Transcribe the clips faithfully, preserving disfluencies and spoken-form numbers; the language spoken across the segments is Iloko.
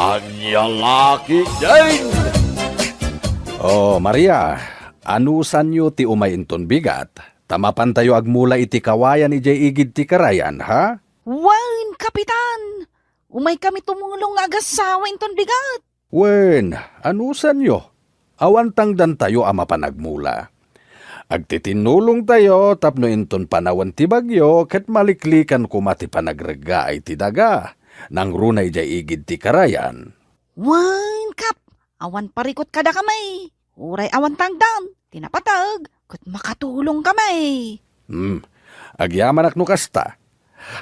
Ania la ketdin? Oh, Maria, anusanyo ti umay inton bigat, ta mapantayo agmula iti kawayan idiay igid ti karayan, ha? Wen, Kapitan! Umaykami tumulong nga agassawa inton bigat. Wen, anusanyo? Awan tangdantayo a mapan agmula. Agtitinnulongtayo tapno inton panawen ti bagyo ket maliklikan koma ti panagreggaay ti daga nangruna idiay igid ti karayan. Wen, Kap, awan parikut kadakami. Uray awan tangdan ti napateg ket makatulongkami. Hmm, agyamanak no kasta.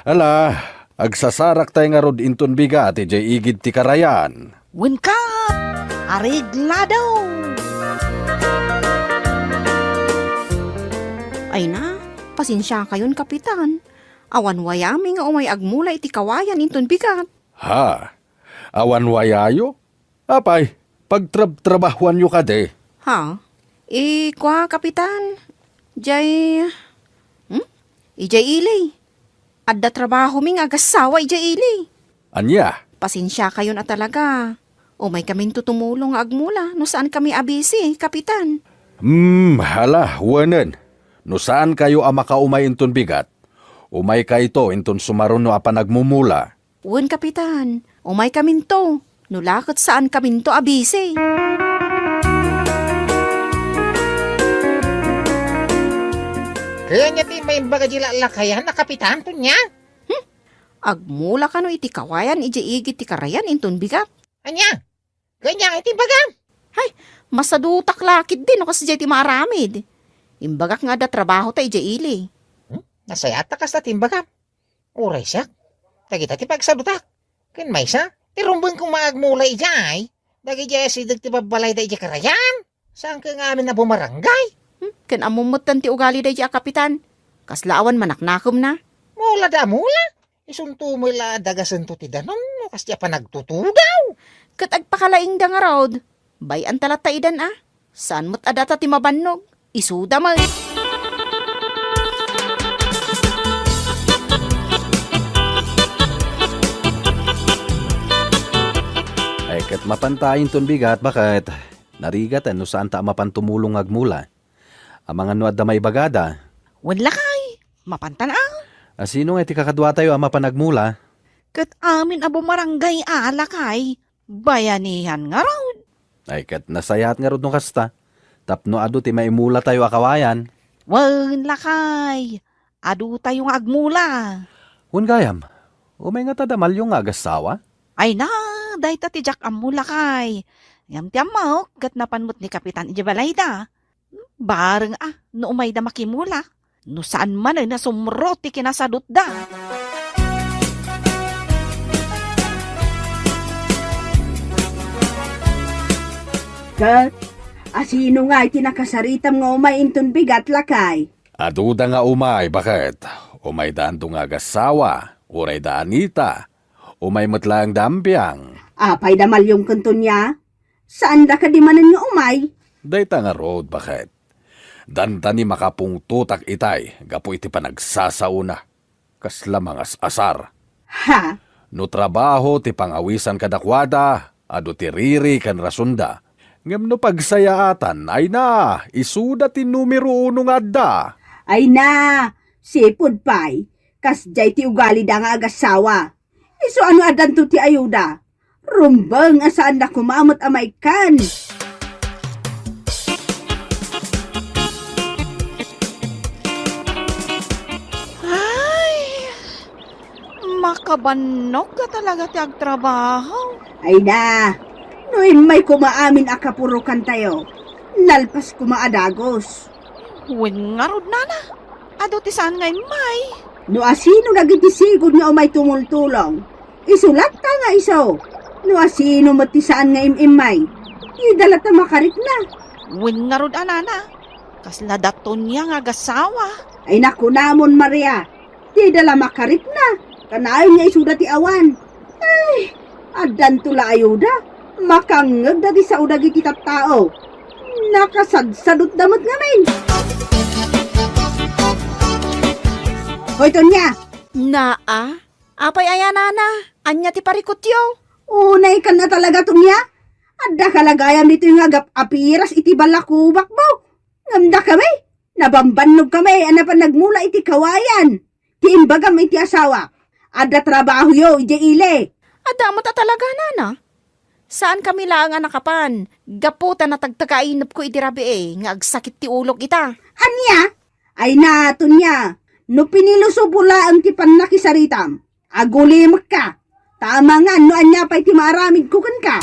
Ala, agsasaraktayo ngarud inton bigat idiay igid ti karayan. Wenka, areglado! Ay na, pasensiakayon, Kapitan. Awan wayami nga umay agmula iti kawayan inton bigat. Ha? Awan wayayo? Apay, pagtrabtrabahuanyo kadi? Ha? Eh, kua, Kapitan? Jay, hmm? Ijay ili. Adda trabahomi nga agassawa ijay ili. Ania? Pasensiakayon a talaga. Umaykaminto tumulong nga agmula no saankami a busy, Kapitan. Hmm, hala, wenen. No saankayo a makaumay inton bigat, umaykayto inton sumaruno a panagmumula. Wen, Kapitan, umaykaminto. No la ket saankaminto a busy. Kayatyo ti maimbag a di lallakayan a Kapitan, Tonia? Hmm? Agmula kano iti kawayan idiay igid ti karayan inton bigat? Ania? Kayatyo iti imbagam? Hay, masadutak la ketdi no kasdiay ti maaramid. Imbagak nga adda trabahota idiay ili. Hmm? Nasayaat ta kasta ti imbagam. Uray siak, dagita ti pagsadutak. Ken maysa, ti rumbeng koma agmula idiay, dagidiay asideg ti babbalayda idiay karayan. Saan kano nga amin a bumaranggay? Hmm, ken ammom metten ti ugalida idiay a Kapitan. Kasla awan manaknakemna. Mula da mula. Isunto met la a dagasento ti danum no kasdiay a panagtutugaw. Ket agpakalaingda ngarud. Bay-anta latta idan a. Saan met a data ti mabannog. Isuda met. Ay, ket mapanta inton bigat, baket? Narigaten no saanta a mapan tumulong nga agmula. Amangan no adda maibagada. Wen lakay, mapantan a. A sino nga iti kakaduatayo a mapan agmula? Ket amin a bumaranggay a lakay, bayanihan ngarud. Ay, ket nasayaat ngarud no kasta, tapno adu ti maimulatayo a kawayan. Wen lakay, adutayo nga agmula. Wen gayam, umay ngata da Malyo nga agassawa? Ay na, dayta ti diak ammo lakay. Ngem ti ammok, ket napan met ni Kapitan idiay balayda. Bareng a, no umayda makimula. No saan manen a sumro ti kinasadutda. Ket, asino nga iti nakasaritam nga umay inton bigat, lakay? Aduda nga umay, baket? Umayda Ando nga agassawa, uray da Anita, umay met laeng da Ambiang. Apay da Malyong ken Tonia? Saanda kadi manen nga umay? Dayta ngarud, baket? Dandani makapungtotak itay gapu iti panagsasaona. Kasla mangas-asar. Ha? No trabaho ti pangawisan kadakuada, adu ti riri ken rasonda. Ngem no pagsayaatan, ay na, isuda ti numero uno nga adda. Ay na, sipud pay, kasdiay ti ugalida nga agassawa. Isu a no addanto ti ayuda, rumbeng a saanda koma met a maikkan. Ay, makabannog a talaga ti agtrabaho. Ay na, no immay koma amin a kapurokantayo, nalpas koma a dagus. Wen ngarud, nana, adu ti saan nga immay. No asino dagiti sigud nga umay tumultulong, isu latta nga isu. No asino met ti saan nga im-immay, dida latta makarikna. Wen ngarud a, nana, kasla da Tonia nga agassawa. Ay, nakunamon, Maria, dida la makarikna. Kanayon nga isuda ti awan. Ay, addanto la ayuda. Makangngegda ti sao dagiti tattao. Nakasadsadotda met ngamin. Hoy, Tonia! Naa? Apay aya, nana? Ania ti parikutyo? Unaykan a talaga, Tonia. Adda ka la gayam ditoy nga agap-apiras iti balakubakmo. Ngem dakami, nabambannog kami a napan nagmula iti kawayan. Ti imbagam iti asawak, adda trabahoyo idiay ili. Adda met a talaga, nana. Saan kami laeng a nakapan, gapu ta natagtag a inepko iti rabii nga agsakit ti ulok ita. Ania? Ay na, Tonia, no pinilusopo laeng ti pannakisaritam, agulimekka. Ta amangan no ania pay ti maaramidko kenka.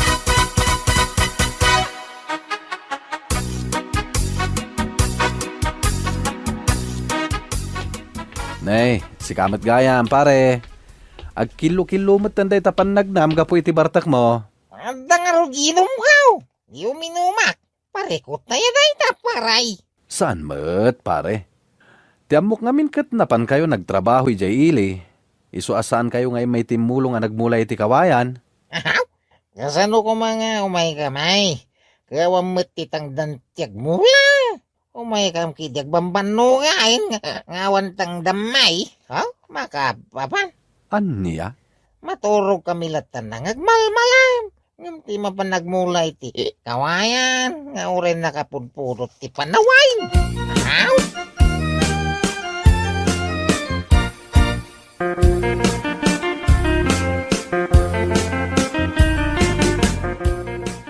Nay, sika met gayam, pare. Agkillo-killo met dayta pannagnam gapu iti bartekmo. Adda ngarud inumkaw. Di uminumak. Parikot na ya dayta, paray. Saan met, pare? Ti ammok ngamin ket napankayo nagtrabaho idiay ili. Isu a saankayo nga immay timmulong a nagmula iti kawayan. Ahaw? Kasano koma nga umayka, may? Kaya awan met ti tangdan ti agmula. Umaykam kidi agbambanno nga, ay, nga, nga awan tangdam, may? Ha? Makapapan? Ania? Maturog kami latta nga agmalmalam. Ngem ti mapan nagmula iti kawayan nga uray nakapudpudot ti panawen. Aw!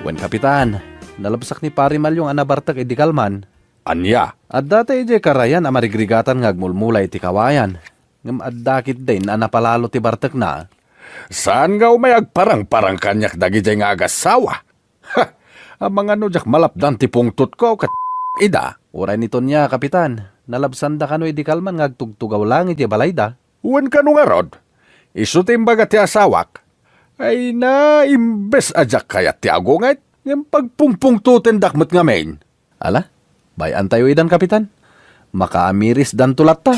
Wen, Kapitan, nalabsak ni Pari Malyong a nabartek idi kalman. Ania? Adda ta idiay karayan a marigrigatan nga agmulmula iti kawayan. Ngem adda ketdin a napalalo ti bartekna. Saan nga umay agparangparang kaniak dagidiay nga agassawa? Ha! Amangan no diak malapdan ti pungtotko ket ida. Uray ni Tonia, Kapitan, nalabsanda kano idi kalman nga agtugtugaw laeng idiay balayda. Wen kano ngarud, isu ti imbaga ti asawak. Ay na, imbes a diak kayat ti agunget, ngem pagpungpungtotendak met ngamin. Ala, bay-antayo idan, Kapitan. Makaamirisdanto latta.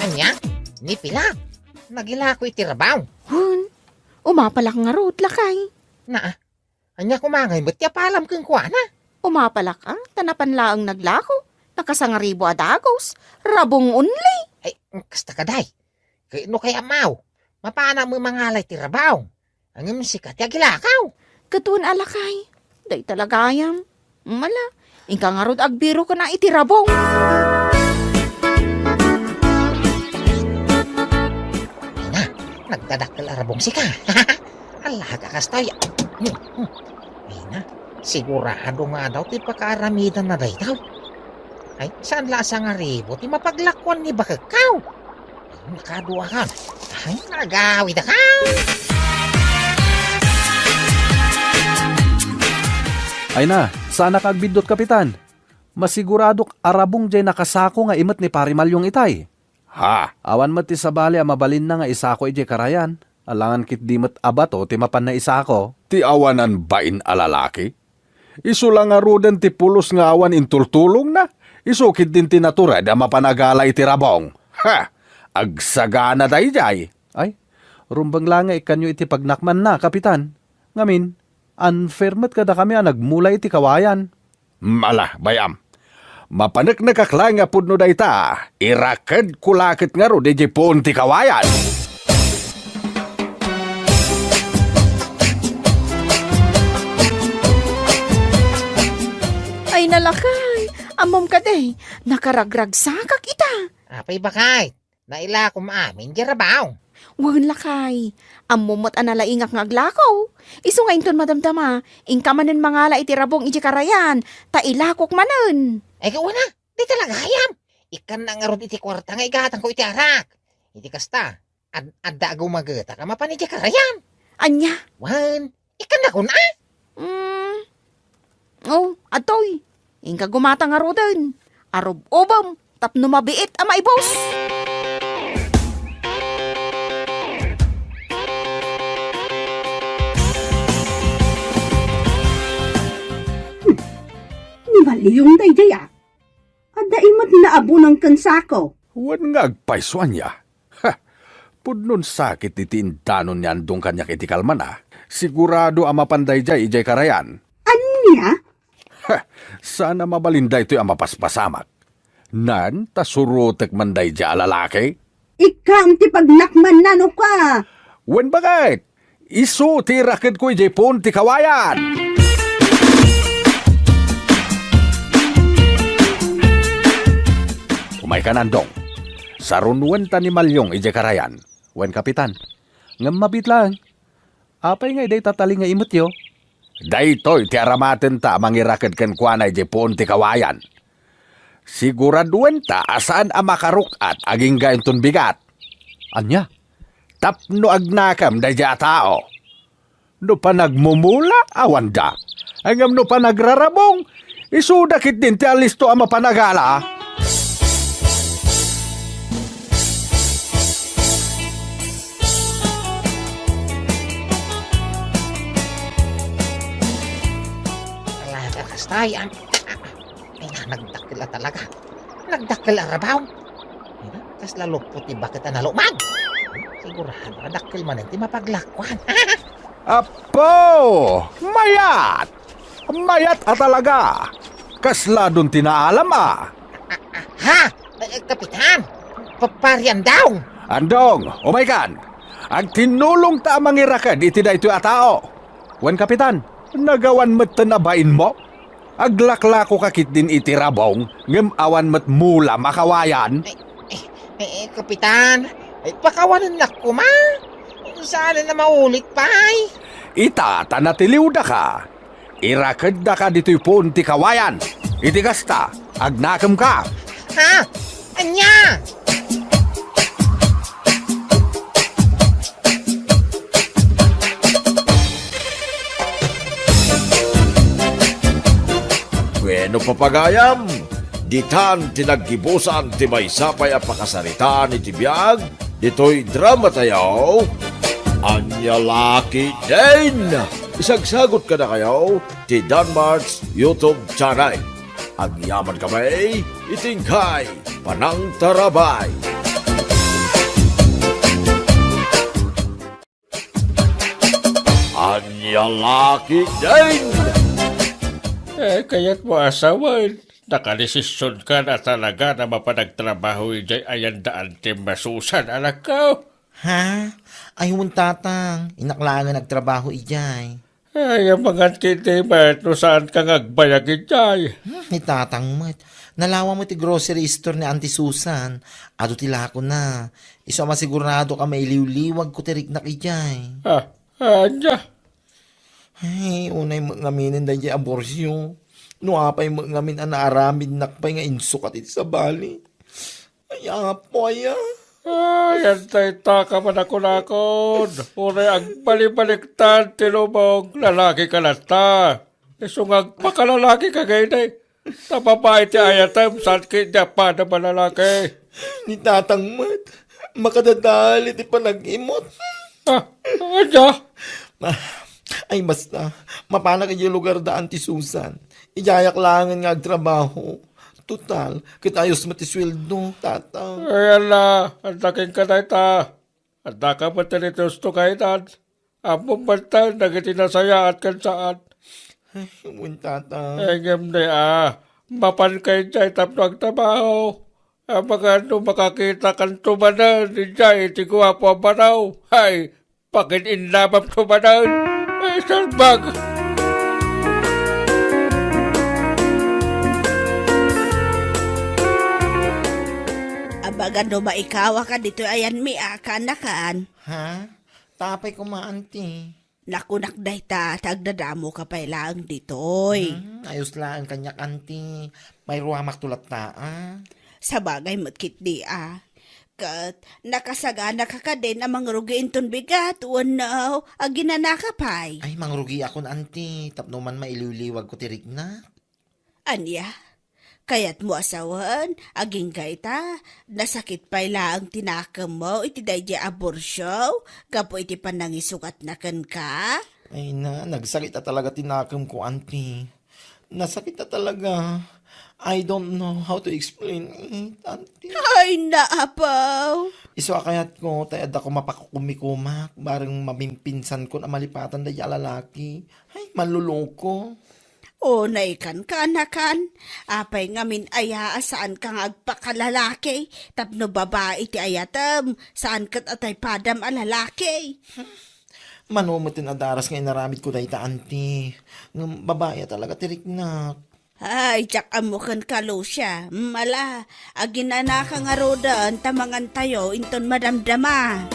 Ania? Ni pila? Nagilako iti rabaw? Wen, umapalak ngarud, lakay. Naa, ania koma ngay met ti apalam kenkuana? Umapalak, a, ta napan laeng naglako. Nakasangaribo a dagos. Rabong only. Ay, kasta ka, day. Kay no kayat maw, mapanak met mangala iti rabaw. Ngem sika ti agilakaw. Ket wen a, lakay, dayta la gayam. Ala, inka ngarud agbiro ken a iti rabong. Ay na, nagdadakkel a rabong sika. Alaga kastoy. Hmm, hmm. Ay na, sigurado nga adaw ti pakaaramidanna daytoy. Ay, saan la a sangaribo ti mapaglakuan ni bakekkaw? Nakaduakan. Ay, nagawidaka. Ay na, saanak agbiddut, Kapitan. Masiguradok a rabong diay nakasako nga imet ni Pari Malyong itay. Ha? Awan met ti sabali a mabalinna nga isako idiay karayan. Alangan ketdi met a bato ti mapanna isako. Ti awanan bain a lalaki? Isu la ngaruden ti pulos nga awan intultulongna, isu ketdin ti natured a mapan agala iti rabong. Ha! Agsagana daydiay! Ay, rumbeng la nga ikkanyo iti pagnakmanna, Kapitan. Ngamin, unfair met kadakami a nagmula iti kawayan. Ala, bay-am. Mapaneknekak laeng nga pudno dayta, irakedko la ket ngarud idiay puon ti kawayan. Ay, nalakay! Ammom kadi, nakaragragsakak ita. Apay, bakay? Nailakom amin diay rabaw. Wen, lakay. Ammom met a nalaingak nga aglako. Isu nga inton madamdama, inka manen mangala iti rabong idiay karayan, ta ilakok manen. Ay, wen a, dayta la gayam. Ikkannak ngarud iti kuarta nga igatangko iti arak. Iti kasta, ad-, adda agumagetak a mapan idiay karayan. Ania? Wen, ikkannak, a? Mm. Oh, adtoy. Inka gumata ngaruden. Arub-ubem tapno mabiit a maibus. Hmm. Ni Malyong daydiay, a. Adda imet nga abunang ken sako. Wen nga agpayso ania? Ha! Pudnon sakit iti indanon ni Andong kaniak iti kalmana. Sigurado a mapan daydiay idiay karayan. Ania? Ha! Saan a mabalin daytoy a mapaspasamak. Nan, ta surotek man daydiay a lalaki? Ikkam ti pagnakman nano ka. Wen baket, isu ti irakedko idiay puon ti kawayan. Umaykan, Andong. Sarunuen ta ni Malyong idiay karayan. Wen Kapitan. Ngem mabiit laeng. Apay nga idiay tatali nga imetyo? Daytoy ti aramatenta a mangiraked kenkuana idiay puon ti kawayan. Siguraduenta a saan a makaruk-at agingga inton bigat. Ania? Tapno agnakem daydiay a tao. No panagmumula, awanda. Ngem no panagrarabong, isuda ketdin ti alisto a mapanagala. Ala, kastay, ang, ay, na, nagdakkel a talaga. Nagdakkel a rabaw. Ay, na, kasla lupot ti baket a nalumag. Sigurado, dakkel manen ti mapaglakuan. Apo! Mayat! Mayat a talaga! Kasla don ti naalam a. Ha? Eh, Kapitan? Pa-, Pari Andong? Andong, umaykan! Agtinnulongta a mangiraked iti daytoy a tao. Wen Kapitan, nagawan metten a bainmo? Aglaklakoka ketdin iti rabong, ngem awan met mula a kawayan? Eh, eh, eh, eh, Kapitan, eh, pakawanennak koma. Saan a maulit pay? Ita, ta natiliwdaka. Irakeddaka ditoy puon ti kawayan. Iti kasta, agnakemka. Ha? Ania? Bueno, papagayam, ditan ti naggibusan ti maysa pay a pakasaritaan iti biag ditoy dramatayo, Ania La Ketdin! Isagsagut kadakayo ti Danmart's YouTube channel. Agyaman kami iti inkay panangtarabay. Ania La Ketdin! Eh, kayatmo a sawen, nakadesisionka na talaga a mapan agtrabaho idiay ayan da Anti Susan, anakko? Ha? Ay, wen, Tatang. Innak laengen agtrabaho idiay. Ay, amangan ketdi met no saanka nga agbayag idiay. Hmm, ni Tatang met. Nalawa met ti grocery store ni Auntie Susan. Adu ti lakona. Isu a masigurado ka mailiwliwagko ti riknak idiay. Ah, ania? Ay, unay met ngaminen daydiay a bursio. No apay met ngamin a naaramidnak pay nga insukat iti sabali. Ay, Apo, aya. Ay, ania dayta ka manakunakon. Uray agbalibaliktad ti lubong, lalakika latta. Isu nga agpakalalakika ngay, ta babai ti ayatem, saan ketdi a pada malalaki. Ni Tatang met, makadadael iti panag-imot. Ah, ania? Ah, ay, basta, mapanak idiay lugar da Auntie Susan. Idiayak laengen nga agtrabaho. Total, ket ayos met ti sueldo, Tata. Ay, ala, adda kenka dayta. Addaka met ti usto kaydan. Ammom met dagiti nasayaat ken saan. Ay, wen, Tata. Ay, ngem ni a, mapanka idiay tapno agtrabaho. Amangan no makakitakanto manen idiay iti guapo a banaw. Ay, Pakin-innabam to manen. Ay, salbag! Abagan no maikawaka ditoy ayanmi a kaanakan. Ha? Tapay koma, Auntie. Nakunak dayta, ta agdadamoka pay laeng ditoy. Hmm, ayos laeng kaniak, Auntie. Mayruamakto latta, a. Sabagay met ketdi, a. Ket nakasaganaka kadin a mangrugi inton bigat wenno aginanaka pay? Ay, mangrugiakon, Auntie, tapno man mailiwliwagko ti riknak. Ania? Kayatmo a sawen, agingga ita, nasakit pay laeng ti nakemmo iti daydiay a bursio gapu iti panangisukatna kenka? Ay na, nagsakit a talaga ti nakemko, Auntie. Nasakit a talaga. I don't know how to explain it, Auntie. Ay, naapaw! Isu a kayatko, tay adda koma pakukumikumak, bareng mabimpinsankon a malipatan daydiay a lalaki. Ay, manloloko. O, naikan ka, anakan. Apay ngamin aya a saan ka nga agpakalalaki? Tapno babai ti ayatem, saan ket a tay padam a lalaki. Mano met ti nadaras nga inaramid ko dayta, anti. Ngem babai a talaga ti riknak. Ay, diak ammo ken ka, Lucia. Mala, aginanaka ngaruden ta mangantayo inton madamdama.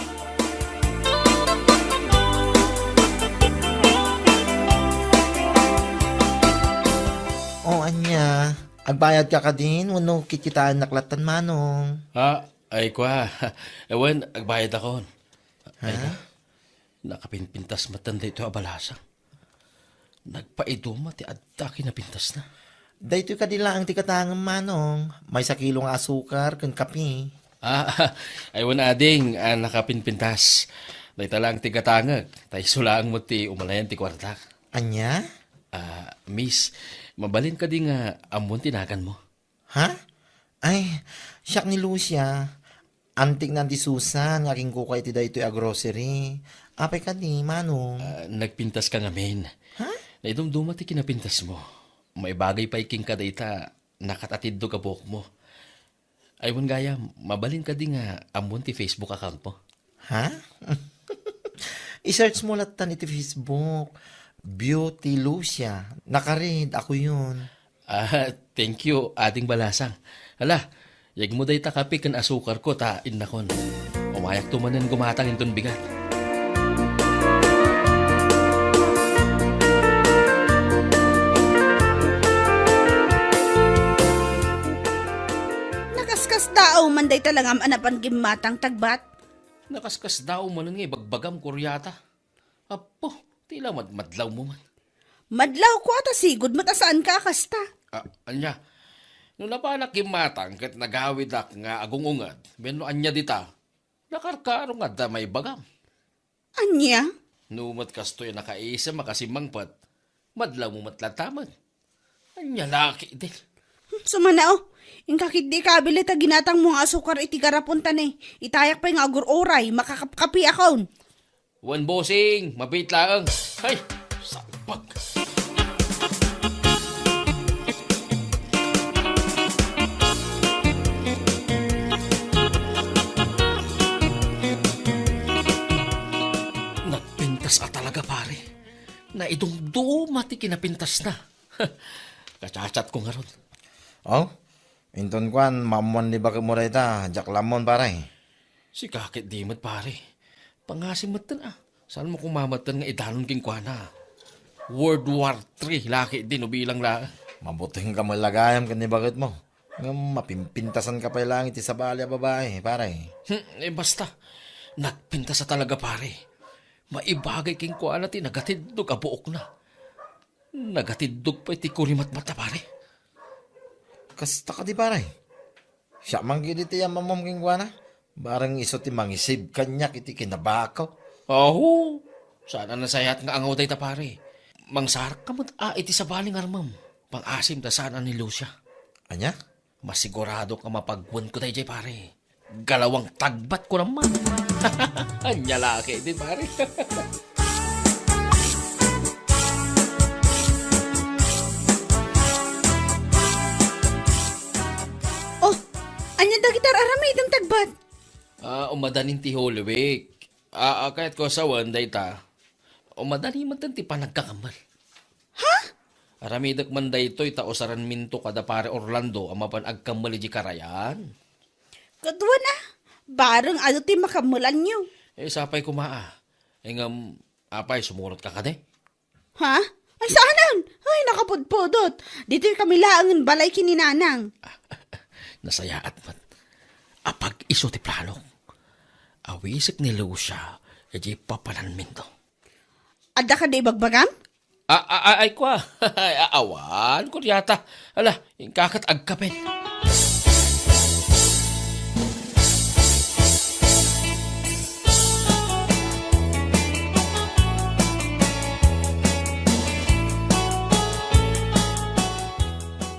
O, ania? Agbayad ka kadin? Wenno kikitaennak lattan, Manong? Ah, ay, kua. Ewan, agbayad akon. Ha? Ay, nakapinpintas met daytoy a balasang. Nagpaiduma ti adda kinapintasna. Daytoy kadi laeng ti katangem, Manong. Maysa kilo nga asukar ken kape. Ah, ay, wen, ading, ah, nakapinpintas. Dayta laeng ti gatangek. Ta isu laeng met ti umalayan ti kuartak. Ania? Ah, miss, mabalin kadi nga ammon ti naganmo? Ha? Ay, siak ni Lucia. Antikna ni Susan nga agingkuka iti daytoy a grocery. Apay kadi, Manong? Ah, nagpintas ka ngamin. Ha? Naidumduma ti kinapintasmo. Maibagay pay kenka dayta, nakatatiddog a buokmo. Ay, wen gayam, mabalin kadi nga ammon ti Facebook account mo? Ha? I-search mo lattan iti Facebook, Beauty Lucia. Nakaread, ako yun. Ah, thank you, Ading Balasang. Hala, yegmo dayta kape ken asukar ko ta innakon. Umayakto manen gumatang inton bigat. Nakaskasdaaw man dayta langam a napan gimmatang, Tagbat. Nakaskasdaaw manen nga ibagbagam, Kuryata. Apo, ti la madmadlawmo man. Madlaw ko a ta sigud met a saan ka a kasta. Ah, ania? No napanak gimmatang ket nagawidak nga agung-ungad, wenno ania dita, nakarkaro nga adda maibagam. Ania? No met kastoy a nakaisem a kasimmangpet, madlawmo met latta met. Ania la ketdin? Hmm, sumana, o. Inka ketdi kabili ta ginatangmo nga asukar iti garapon ta ne, itayak pay nga agur-uray, makakapkapiakon. Wen, bossing, mabiit laeng. Hay, salbag. Nagpintas a talaga, pare. Naidumduma ti kinapintasna. Kachat-chat ko ngarud. O? Inton kuan, maammuan ni baketmo dayta, diak la ammon, pare. Sika ketdi met, pare. Pangasim metten, a. Saanmo koma metten nga idanon kenkuana? World War Three la ketdi no bilang la. Mabutengka met la gayam ken ni baketmo. Ngem mapimpintasanka pay laeng iti sabali a babai, pare. Hmm, e, basta. Nagpintas a talaga, pare. Maibagay kenkuana ti nagatiddog a buokna. Nagatiddog pay ti kurimatmat a, pare. Kasta kadi, pare? Siak man ketdi ti ammuam kenkuana. Bareng isu ti mangisib kaniak iti kinabako. Aho, saan a nasayaat nga angaw dayta, pare. Mangsarakka met a iti sabali nga armem. Pangasim ta saan a ni Lucia. Ania? Masiguradok a mapagwenko daydiay, pare. Galawang tagbat ko naman. Ania la ketdi, pare. O, ania dagiti ar-aramidem, Tagbat? A, umadanin ti Holy Week. A, a, kayatko a sawen dayta. Umadanin metten ti panagkakammel. Ha? Aramidek man daytoy ta usaranminto kada Pare Orlando a mapan agkammel idiay karayan. Kaduana, bareng adu ti makammelanyo. E, sapay koma a. Ngem, apay, sumurotka kadi? Ha? Ay, saanen? Ay, nakapudpudot. Ditoy kami laengen balay ken ni Nanang. Nasayaat met. Apag-isu ti planok. Awisek ni Lucia idiay papananminto. Adda kadi ibagbagam? A, a, a, ay, kua. Ay, a, awan, kuryata. Ala, inka ket agkapen.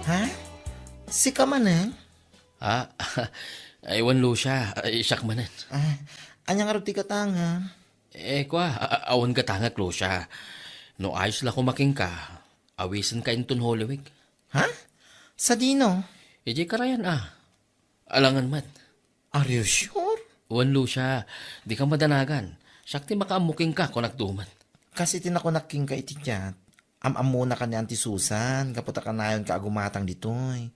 Ha? Sika manen? A, ay, wen, Lucia. Ay, siak manen. A, ania ngarud ti gatangem? E, kua, a-, a-, awan gatangek, Lucia. No ayos la koma kenka, Awisenka inton Holy Week. Ha? Sadino? Idiay karayan a. Alangan met. Are you sure? Wen, Lucia, dika madanagan. Siak ti makaammo kenka, kunak met. Kas iti nakunak kenka iti chat, am-ammonaka ni Auntie Susan, gapu ta kanayonka a gumatang ditoy.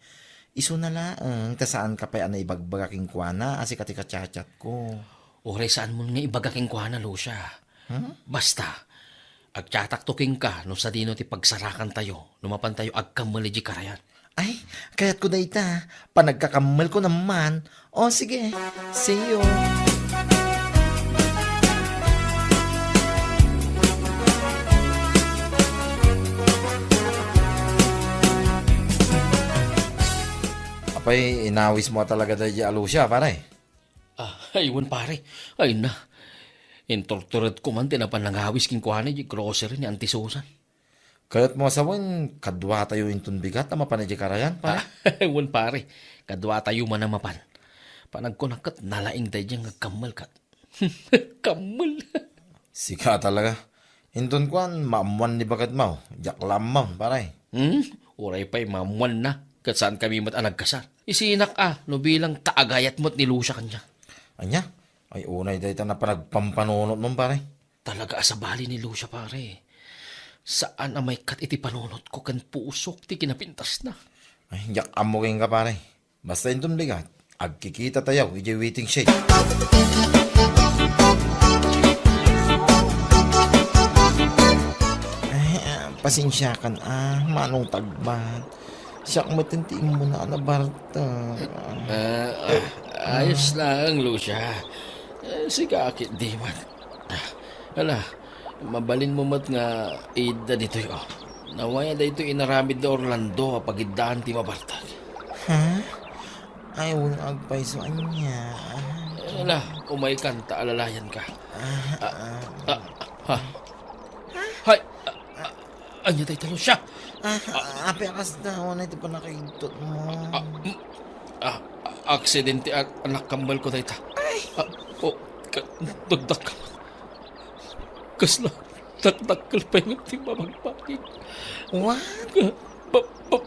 Isuna laeng, ta saanka pay a naibagbaga kenkuana, a sika ti kachatchatko. Uray saanmon nga ibaga kenkuana, Lucia. Hmm? Basta, agchatakto kenka no sadino ti pagsarakantayo no mapantayo agkammel idiay karayan. Ay, kayatko dayta. Panagkakammelko naman. O, sige. See you. Apay, inawismo talaga daydiay a Lucia, pare? Ah, ay, wen, pare. Ay na. Inturturedko man ti napan nangawis kenkuana idiay grocery ni Auntie Susan. Kayatmo a sawen, kaduatayo inton bigat a mapan idiay karayan, pare? Ah, wen, pare. Kaduatayo man a mapan. Panagkunak ket nalaing daydiay nga agkammel ket. Kammel. Sika talaga. Inton kuan, maammoan ni baketmo. Diak la ammo, pare. Hmm? Uray pay maammoanna, ket saankami met a nagkasar. Isinak a, no bilang kaagayat met ni Lucia kaniak. Ania? Ay, unay dayta napan nagpampanunotmo, pare. Talaga a sabali ni Lucia, pare. Saan a maikkat iti panunotko ken pusok ti kinapintasna. Ay, diak ammo kenka, pare. Basta inton bigat, agkikitatayo idiay waiting shed. Ay, ah, pasensiakan, ah, Manong Tagbat. Siak met ti immuna a nabartek. Ah, ah, ayos laeng, Lucia. Eh, sika, akit di man. Ah, ala, mabalinmo met nga idda ditoy, oh. Nawaya daytoy inaramid ni Orlando a pagiddaan ti mabartek. Ha? Ay, wen, agpayso ania. Ala, umaykan ta alalayanka. Ah, ah, ah, ha? Hay, ah, ah, ania dayta, Lucia? Ah, apay a kasta, wen, iti pannakaigtotmo. Ah, mm, ah, aksidente a, a nakammel ko dayta. Ay! Ah, oh, ka-, dagdag ka. Kasla dakdakkel pay ngem ti mabagbaga. What? Ba-, ba-,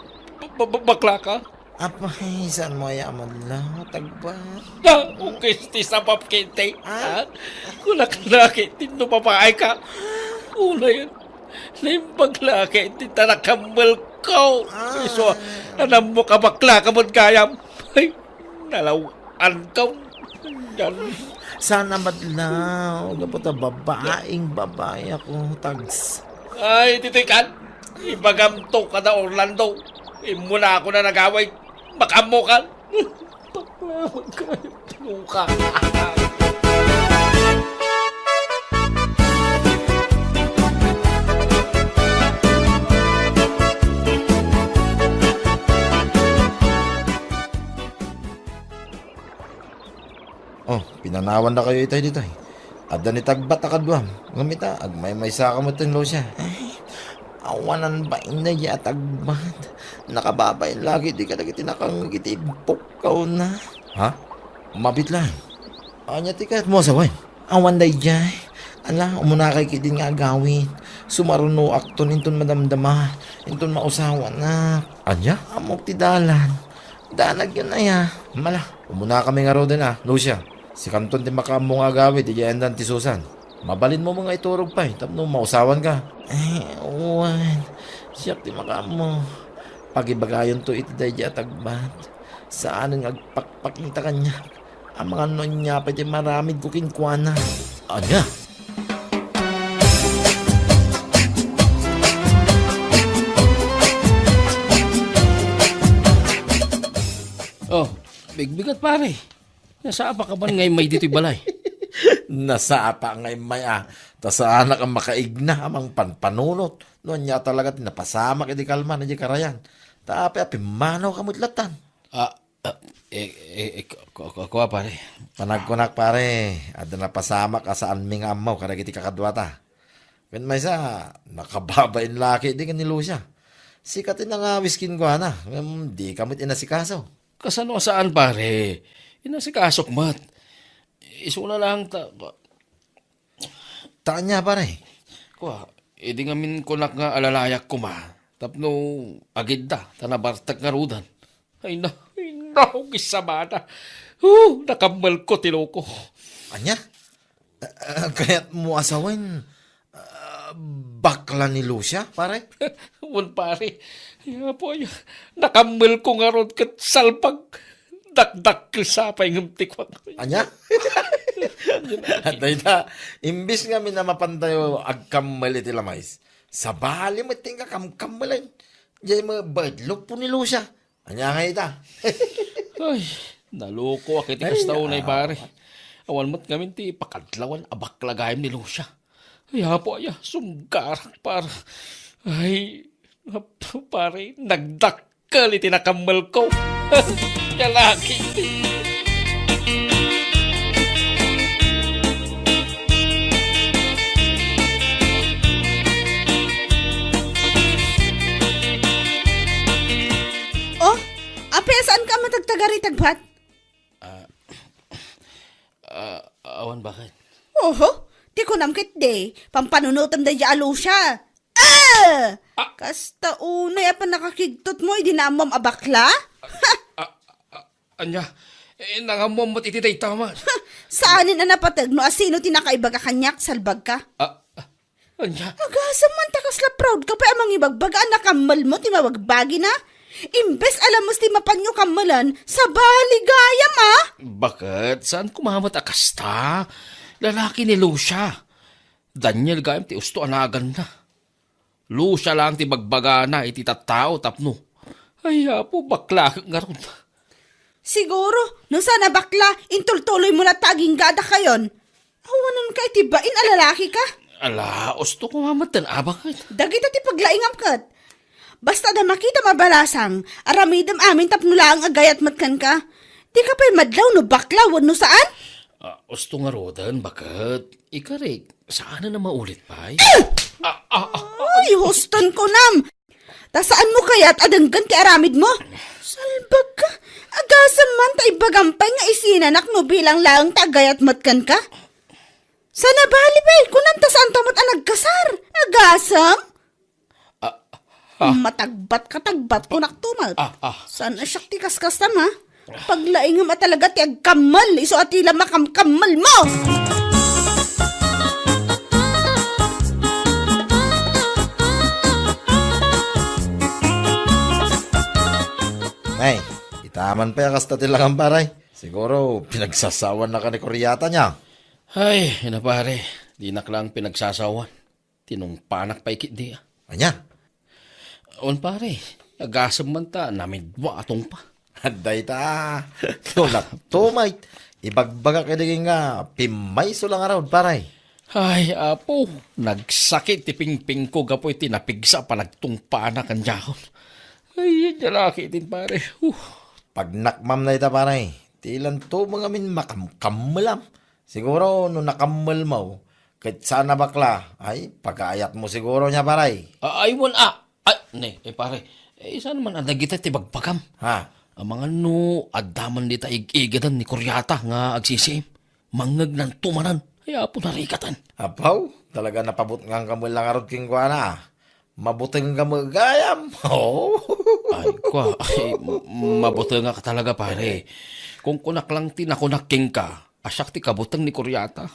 ba-, ba-, bakla ka? Apay, saanmo aya a madlaw, Tagbat? Ah, ukis ti sabab, Kitty. Ah? Ha? Kunak la, Kitty, no babae ka. Unayen, naimbag la, Kitty, ta nakammel ko. Ah. Isu, anam mo ka, bakla ka met gayam. Ay, nalaw-, Ankaw, yan. Sana madlaw, gapu ta babaeng babae ako, Tags. Ay, titikan. Ibagam to kada Orlando. Immuna ako na nagaway. Makaammo ka. Bakla, magkayot ka. Oh, pinanawandakayo itay ditoy. Adda ni Tagbat a kaduam. Ngem ita, agmaymaysa ka met, Lucia. Ay, awanan bain daydiay a Tagbat. Nakababain lagi di kadagiti nakangngeg iti ibbukkaw na. Ha? Mabit lang. Ania ti kayatmo a sawen? Awan daydiay. Ala, umunakay ketdin nga agawid. Sumarunoakton inton madamdama, inton mausawanak. Ania? Ammok ti dalan. Danagyon aya. Mala, umunakami ngaruden a, Lucia. Sikanton ti makaammo nga agawid idiay ayandan ti Susan. Mabalinmo nga iturog pay tapno mausawanka. Ay, wen. Siak ti makaammo. Pagibagayonto iti daydiay a Tagbat. Saanen nga agpakpakita kaniak. Amangan no ania pay ti maramidko kenkuana. Ania? Oh, bigbigat, pare. Nasapa ka man nga immay ditoy balay? Nasapa nga immay, ah. Ta saanak a makaigna a mangpanpanunot. No ania talaga ti napasamak iti kalman idiay karayan. Ta apay a pimmanaw ka met lattan. Ah, ah, eh, eh, eh, ku-, ku-, ku-, kuwa, pare. Panagkunak, pare, adda napasamak a saanmi nga ammo kadagiti kakaduata. Ken maysa, nakababain la ketdi ken ni Lucia. Sika ti nangawis kenkuana, ngem dika met inasikaso. Kasano a saan, pare? Inasikasok met. Isuna lang ta, Ta ania, pare? Kua, idi ngamin kunak nga alalayak koma, tapno agidda ta nabartek ngaruden. Ay na, ay na, ugisabada. Huh, nakammelko ti loko. Ania? Ah, kayatmo a sawen, ah, bakla ni Lucia, pare? Wen, pare. Ay, apo, ay, nakammelko ngarud ket salbag. Dakdakkel sa pay ngem ti kuan. Ania? Dayta, imbis ngamin a mapantayo agkammel iti lamaysa, sabali met ti inka kamkammelen. Diay met baet luppo ni Lucia. Ania nga ita? Ay, nalokoak iti kasta unay, pare. Awan met ngamin ti pakadlawan a bakla gayam ni Lucia. Ay, apo aya, sunggarak, pare. Ay, pare, nagdakkel iti nakammelko. Lalaki. Oh, apay a saanka a matagtagari, tagbat? Ah, ah, awan, baket. Oho, ti kunam ketdi, pampanunotem daydiay a Lucia. Ah! Ah! Kasta unay a pannakakigtotmo idi naammoam a bakla? Ah, ah, ania? Eh, nangammoam met iti dayta man. Saanen a napateg no asino ti nakaibaga kaniak, salbagka. Ah, ah, ania? Agasem man ta kasla proud ka pay a mangibagbaga a nakammelmo ti mabagbagina. Imbes a lames ti mapanyo kammelen, sabali gayam, a? Baket, saan koma met a kasta? Lalaki ni Lucia. Daniel gayam ti usto a naganna. Lucia laeng ti bagbagana iti tattao tapno, ay, apo, bakla ngarud. Siguro, no saan a bakla, intultuloymo latta agingga a dakayon. Awanonka iti bain a lalakika? Ala, usto koma metten, a, baket. Dagita ti paglaingam ket. Basta adda makitam a balasang, aramidem amin tapno laeng agayat met kenka. Dika pay madlaw no bakla wenno saan? Ah, usto ngaruden, baket. Ikarik, saanen a maulit pay? Ah! Ah, ah, ah, ah. Ay, huston kunam! Ta saanmo kayat a denggen ti aramidmo? Salbagka, agasem man ta ibagam pay nga isinanak no bilang laeng ta agayat met kenka? Saan a bali pay, kunam ta saanto met a nagkasar. Agasem? Ah, ah. Matagbat ka, tagbat, kunak tumat. Ah, ah. Saan a siak ti kaskastam, a? Paglaingam a talaga ti agkammel, isu a ti la makamkammelmo! Nay, ita man pay a kasta ti langam, pare. Siguro, pinagsasawannaka ni Kuryata, nia? Ay, ina, pare, dinak laeng pinagsasawaan. Tinungpanak pay ketdi, a. Ania? Wen, pare, agasem man ta namidwa a tungpa. Adda ita. Tulak tumay. Ibagbagak idi nga pimmayso la ngarud, pare. Ay, apo, nagsakit ti pingpingko gapu iti napigsa a panagtungpana kaniak. Ay, ania la ketdin, pare. Uh. Pagnakmam dayta, pare. Ti lanto mo ngamin makamkammelam. Siguro no nakammelmo, ket saan a bakla, ay, pagaayatmo siguro nia, pare. A-, ay, wen, a, ay, ne, eh, pare, eh, saan man a dagita ti bagbagam? Ha? Amangan no adda man dita ig-igadan ni Kuryata nga agsisiim. Mangngegnanto manen. Ay, apo, narikatan. Apaw, talaga napabutngangka met la ngarud kenkuana. Mabutengka met gayam. Oh. Ay, kua, ay, m-, mabutengak talaga, pare. Kunkunak lang ti nakunak kenka. A siak ti kabuteng ni Kuryata.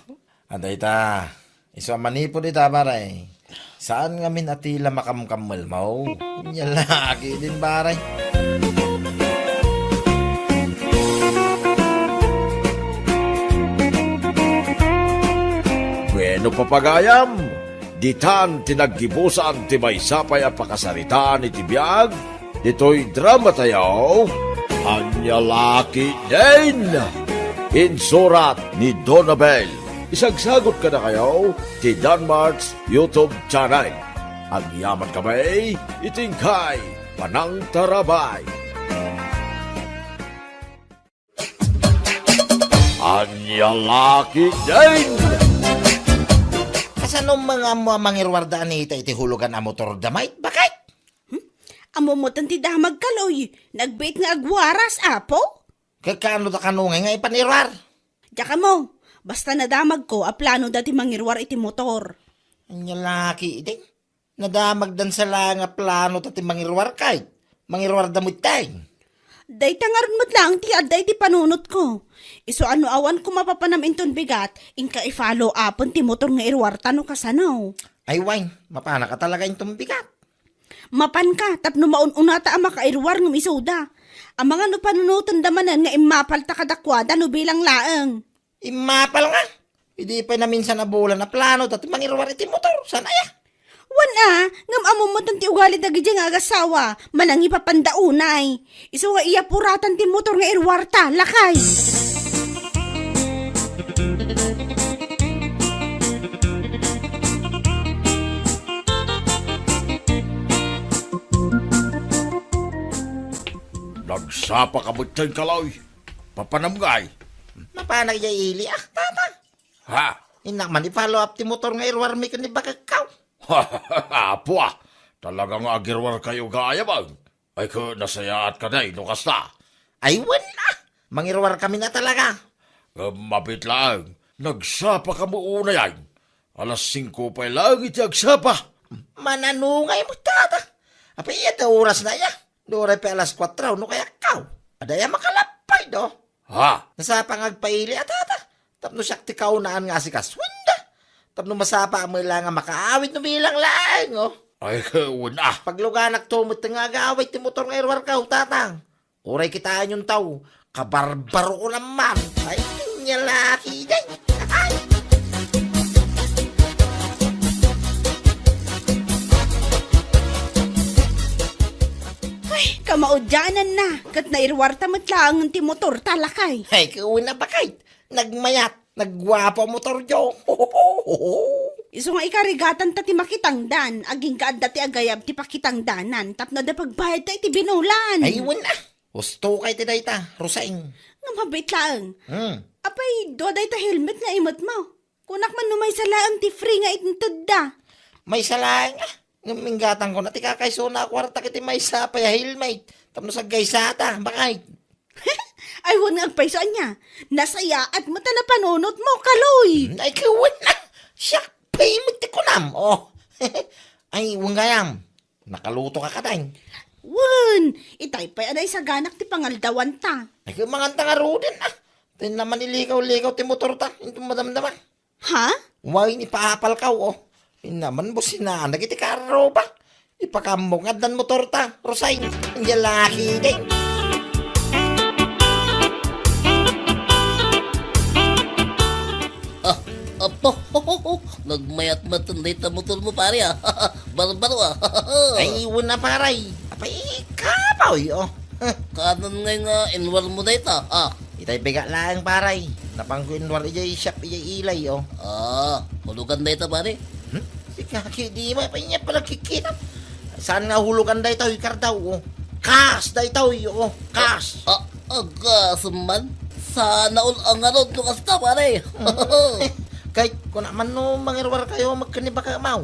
Adda ita, isu a manipud ita, pare. Saan ngamin a ti la makamkammelmo? Nia la ketdin, pare. Bueno, papagayam, ditan ti naggibusan ti maysa pay a pakasaritaan iti biag ditoy dramatayo, Ania la ketdin. Insurat ni Donabel. Isagsagot kadakayo ti Danmart's YouTube channel. Agyamankami iti inkay panangtarabay. Ania la ketdin. Kasano nga ammo a mangiruar da Anita iti hulugan a motor da, Mike? Bakit? Hmm? Ammo met ti damag, Kaloy. Nagbiit nga agwaras, apo? Ket kano da kano ngay nga ipaniruar? Diak ammo. Basta nadamagko a plano da ti mangiruar iti motor. Ania la ketdin. Nadamagdan sa laeng a plano ta ti mangiruar kay. Mangiruar da met tay. Dayta ngarud met laeng ti adda iti panunotko. Isu a no awan ko mapapanam inton bigat, inka i-follow upen ti motor nga iruarta no kasano. Ay wen, mapanak a talaga inton bigat. Mapanka, tapno maun-unata a makairuar ngem isuda. Amangan no panunotenda manen nga immapalta kadakuada no bilang laeng. Immapal nga. Idi pay naminsan a bulan a plano ta ti mangiruar iti motor. Saan aya? Wen a, ngem ammom met ti ugali dagiti nga agasawa, manangipapanda unay. Isu nga iyapuratan ti motor nga iruarta, lakay. Nagsapa ka met, Kaloy. Papanam ngay? Mapanak idiay ili, ah, tata. Ha? Innak man i-follow up ti motor nga iruarmi ken ni bakekko. Apo, ah. Talaga nga agiruar kayo gayam, ah. Ay, ka, nasayaat ka day, no kasta. Ay, wen, ah. Mangiruar kami na talaga. Ngem mabit laeng, nagsapa ka mo unay ay. Alas singko pay laeng iti agsapa. Mananungay mo, tata. Apay, iyat oras na iya. Duray pay alas kuatro, no kayatko. Adda aya makalapay, do. Ha? Nasapa nga agpaili a tata. Tapno siak ti kaunaan nga asikasuenda. Tapno masapa a mela nga makaawid no bilang laeng, oh. Ay, kawan, ah. Pagluganak to met nga agawid ti motor nga iruarko, tatang. Uray kitaenyon taw, kabarbaro ko naman. Ay, nya laki day. Ay! Ay, kamaudianan na, ket nairuarta met laeng ti motor ta, lakay. Ay, kawan a bakay. Nagmayat, nagguapo a motor, jo. Isu nga ikarigatanta ti makitangdan, agingga adda ti agayab ti pakitangdanan, tapno adda pagbayadta iti binulan. Ay, wen, ah. Husto kay ti dayta, Roseng. Nga mabit laeng. Hmm. Apay, dua dayta helmet nga imet mo. Kunak man no maysa laeng ti free nga intedda. Maysa laeng, ah. Ngem inggatangko na ti kakaysona a kuarta ket ti maysa pay a helmet. Tapno saggaysata, bakay. Ay, wen nga agpayso ania. Nasayaat met a napanunot mo, Kaloy. Hmm, ay, kawan na. Siak pay met ti kunam. Oh. Ay, wen gayam. Nakaluto ka kadain. Wen, itay pay a naisaganak ti pangaldawanta. Ay, kemanganta ngaruden, ah. Tay naman ilikaw-likaw ti motorta, inton madamdama. Ha? Wen, ipaapalkaw, oh. Innaman businanak iti karro ba? Ipakaammo nga addan motorta, Rosay. Anya laki din. Ah, apo, nagmayat met dayta motor mo, pare, ah. Barbaro, ah. Ay, wen a, paray. Apay, kapoy, oh. Kanan ngay nga inwar mo dayta, ah. Itay bigat laeng, paray. Napangko inwar idiay shop, idiay ilay, oh. Ah, hulugan dayta, pare. Hmm? Sika, ki, di mo, apay nia pala kikita. Saan nga hulugan dayta, oy, kardaw, oh. Kas dayta, oy, oh. Kas. Ah, Agkasem man, sana all a ngarud no kasta, pare. Kay, kuna man no mangiruar kayo, magkanibaka maw.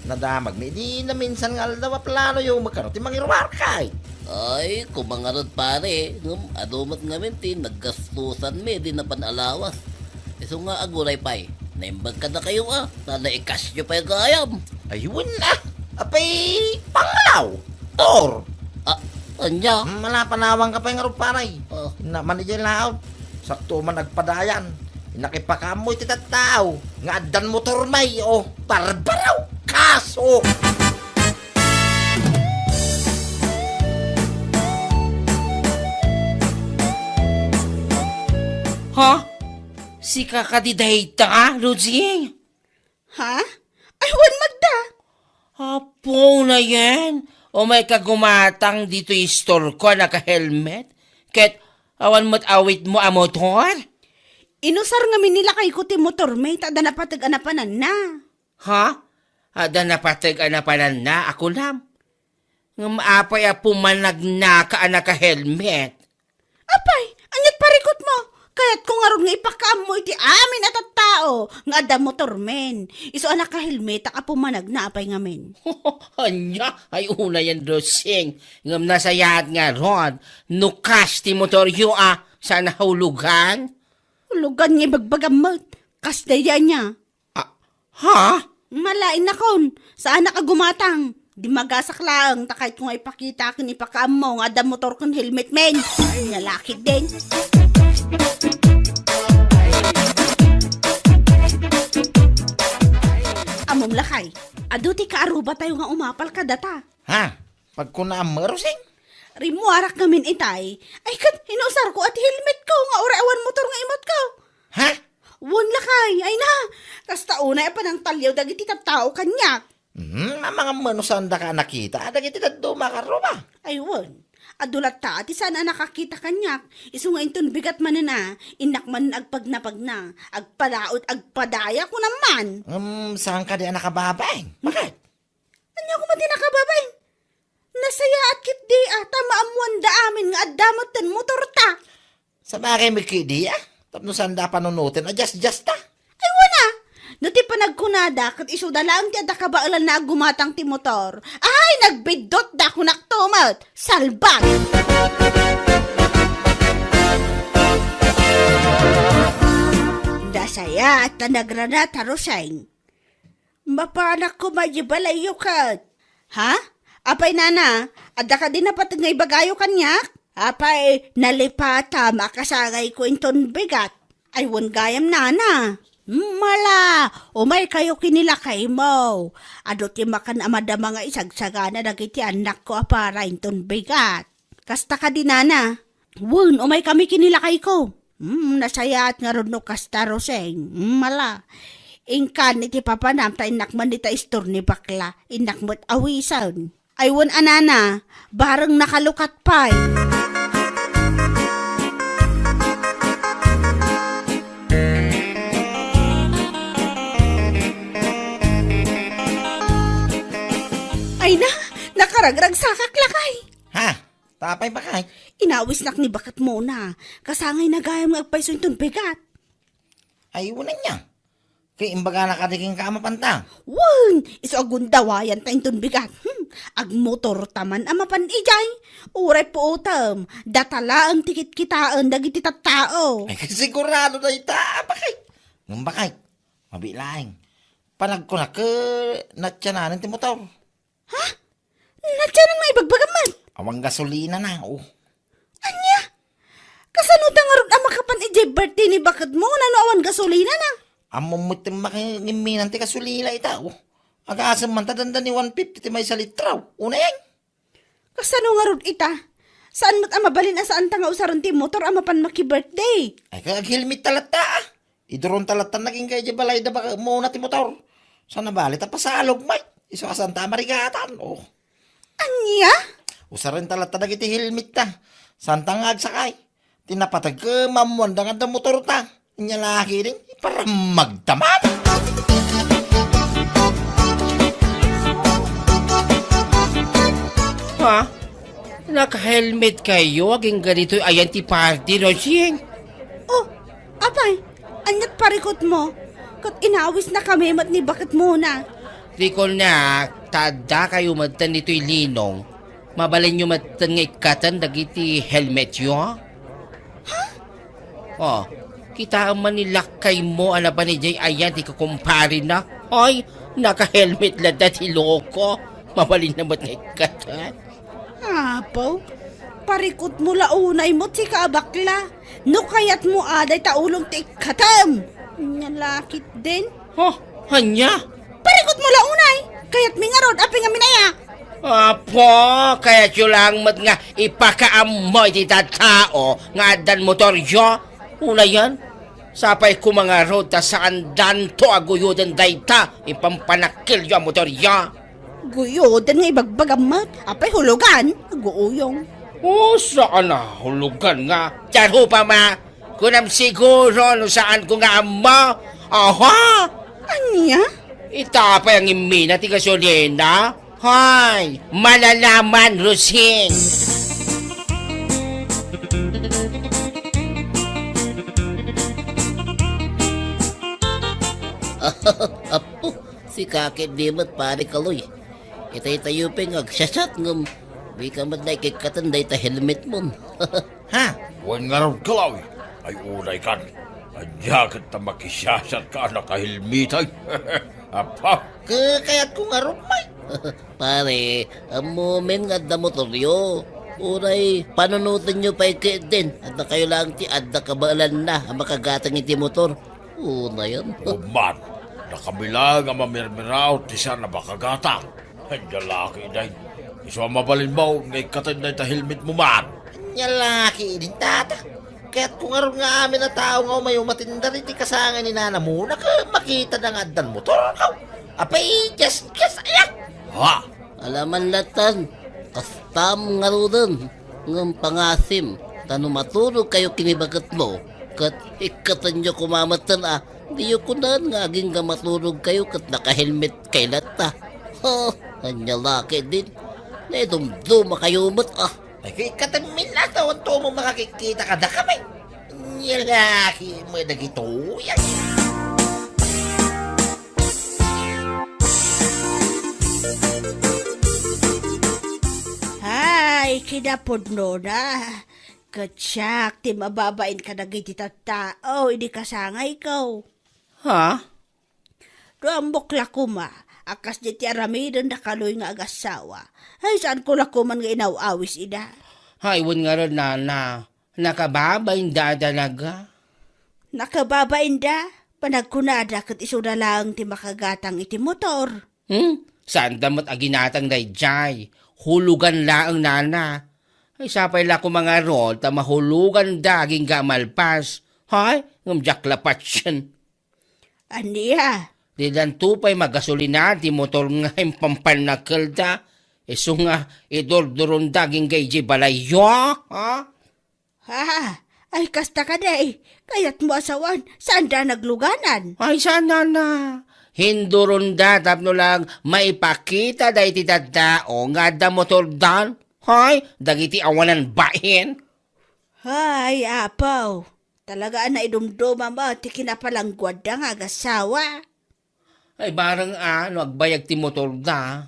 Nadamag mi, di na minsan nga aldaw a plano yo, magkano ti mangiruar kay. Ay, kumangarud, pare, ngem adu met ngamin ti naggastusan mi, di napan alawas. Isu nga aguray pay, naimbag kadakayo a, ta naikasyo pay gayam. Ay, wen a. Apay, pangalaw. Tor. Ah, anya? Hmm, malapanawang ka pay ngarud, paray. Oh. Naman ijay laot. Sakto man agpadayan. Nakipakaammoy ti tattao nga addan motor may, oh, barbaro. Kaso. Ha? Sika kadi dayta, Lucy? Ha? Ay, wen met da. Apo na yan. Umay ka gumatang ditoy store ko a naka-helmet. Ket awan met awit mo a motor? Inusar ngamin ni lakay ko ti motor, may ta adda napateg a napananna. Ha? Adda napateg a napananna, a kunam? Ngem apay a pumanagnaka a naka-helmet? Apay, aniat parikut mo? Kayatko ngarud nga ipakaammo iti amin a tattao nga adda motormen. Isu a nakahelmetak a pumanagna, apay ngamin? Ania? Ay, unayen, Rosing. Ngem nasayaat ngarud no kas ti motoryo a saan a hulugan? Hulugan nga ibagbagam met. Kas daydiay ania? Ah, ha? Mala, innakon, saanak a gumatang. Dimagasak laeng, ta kayatko nga ipakita ken ipakaammo nga adda motor ken helmet men. Nya lakit din. Ammom lakay, adu ti kaarubatayo nga umapal kadata. Ha? Pagkunaam, Rosing? Rimmuarak ngamin itay. Ay, ket inusarko a ti helmetko nga uray awan motor nga imatko. Ha? Wen lakay, ay na. Kasta unay a panangtaliaw dagiti tattao kaniak. Hmm, amangan no saandaka a nakita dagiti dadduma a karruma. Ay, wen. Adu latta ti saan a nakakita kaniak. Isu nga inton bigat manen a, innak manen agpagnapagna. Agpadaot, agpadaya, kunam man. Hmm, saan kadi a nakababain? Bakit? Ania koma ti nakababain? Nasayaat ketdi a, ta maammoanda amin nga adda metten motorta. Sabagay met ketdi a, tapno saanda a panunoten a diasdiasta. Ay, wen a! No ti panagkunada, ket isuda laeng ti adda kabaelanna a gumatang ti motor. Ay, nagbiddutda, kunakto met. Salbag! Nasayaat ta nagrana ta Roseng. Mapanak koma idiay balayyo ket. Ha? Apay, nana, adda kadi napateg nga ibagayo kaniak? Apay, nalipatam a kasangayko inton bigat. Ay, wen gayam, nana. Mala, umaykayo ken ni lakaymo. Adu ti makan a madama nga isagsagana dagiti annakko a para inton bigat. Kasta kadi, nana? Wen, umaykami ken ni lakayko. Hmm, nasayaat ngarud no kasta, Roseng. Hmm, mala. Inkan iti papanam ta innak man dita istor ni bakla. Innak met awisen. Ay, wen a, nana, bareng nakalukat pay. Ay na, nakaragragsakak lakay. Ha? Tapay bakay? Inawisnak ni baketmona. Kasangayna gayam nga agpayso inton bigat. Ay, wen ania. Kay imbagana kadi kenka a mapanta. Wen, isu a gundawayanta inton bigat. Hmm, agmotorta man a mapan idiay. Uray puotem, data laeng ti kitkitaen dagiti tattao. Ay, sigurado dayta, bakay. Ngem bakay, mabiit laeng. Panagkunak, natiananen ti motor. Ha? Natianan nga ibagbagam met? Awan gasolinana, o. Ania? Kasano ta ngarud a makapan idiay birthday ni baketmona no awan gasolinana? Ammom met ti makinimminan ti gasolina ita, o. Agasem man ta dandani one fifty ti maysa litro. Unayen. Kasano ngarud ita? Saan met a mabalin a saanta nga usaren ti motor a mapan maki-birthday? Ay, kay aghelmet ta latta, a. Iduronta latta nagingga idiay balayda baketmona ti motor. Sana bali ta pasalog met. Isu a saanta a marigatan. Oh. Ania? Usarenta latta dagiti helmetta. Saanta nga agsakay. Ti napateg, maammoanda nga adda motorta. Ania la ketdin, iparammagta man. Ha? Naka-helmet kayo agingga ditoy ayan ti party, Rosing? Oh, apay, aniat parikutmo? Ket inawisnakami met ni baketmona. Rikolnak, ta addakayo metten ditoy Linong. Mabalinyo metten nga ikkaten dagiti helmetyo? Ha? Oh, kitaem man ni lakkaymo a napan idiay ayan ti kukumparena. Hoy, naka-helmet latta ti loko. Mabalinna met nga ikkaten. Apo, parikutmo la unay met sika a bakla. No kayatmo a dayta ulom ti ikkatem. Ania la ketdin? Huh, ania? Parikutmo la unay. Kayatmi ngarud a pingaminayak. Apo, kayatyo lang met nga ipakaammo iti tattao nga addan motoryo. Unayen, sapay koma ngarud ta saandanto a guyoden dayta impampanakkelyo a motoryo. Guyoden nga ibagbagam met. Apay hulugan? Aguuyong. O, saan a hulugan nga? Diaro pa ma. Kunam siguro no saanko nga ammo. Aha! Ania? Ita pay ang imina ti gasolina? Hoy, malalaman, Rosing! Apo, sika ketdi met, Pare Kaloy. Itay tayo pay nga agsiasat ngem di ka met naikikkaten dayta helmetmon. Ha? Wen ngarud, Kaloy. Ay, unay kan. Ania ket ta makisiasat ka a nakahelmetay? Apa? Kakayatko ngarud, Mike. Pare, ammomin nga adda motoryo. Uray, panunotenyo pay ketdin. Adda kayo lang ti adda kabaelanna a makagatang iti motor. Unayan. Umman, nakamilang a mamirmiraw ti saan a makagatang. Anya laki, day. Isu a mabalinmo nga ikkaten dayta helmetmo man. Anya laki, idin, tata. Kayatko ngarud nga amin a tao nga umay umattendar iti kasangay ni nanamona ket makitana nga addan motorkaw. Apay, just, just, ayak! Ha? Alaman latan, kastam ngaruden, ngem pangasim, ta no maturogkayo ken ni baketmo, ket ikkatenyo koma metten a, diyo kunan nga agingga maturogkayo ket nakahelmetkay latta. Ha, anya laki din. Naidumdumakayo met, ah. Ay, kay katammin lang, awan to mo makakikita kadakami. Nya laki mo dagitoy. Hay, kinapudnona. Ket siak ti mababain kadagiti tattao idi kasangayko. Ha? No ammok la koma a kasdi ti aramiden da Kaloy nga agassawa, ay, saanko la koman nga inaw-awis ida. Hay, wen ngarud, nana, nakababainda a talaga. Nakababainda? Panagkunada ket isuna laeng ti makagatang iti motor. Hmm? Saanda met a ginatang daydiay. Hulugan laeng, nana. Ay, sapay la koma ngarud ta mahuluganda agingga a malpas. Hay, ngem diak la patien. Ania? Didanto pay magasolina ti motor nga impampannakelda. Isu nga idurduronda agingga idiay balayyo, ha? Ha? Ay, kasta kadi. Kayatmo a sawen, saanda nagluganan? Ay, saan, nana. Hinduronda tapno lang maipakita daydi tattao nga adda motordan. Hay, dagiti awanan bain. Hay, apaw. Talaga a naidumduma met ti kinapalangguadda nga agassawa. Ay, bareng a no agbayag ti motorda.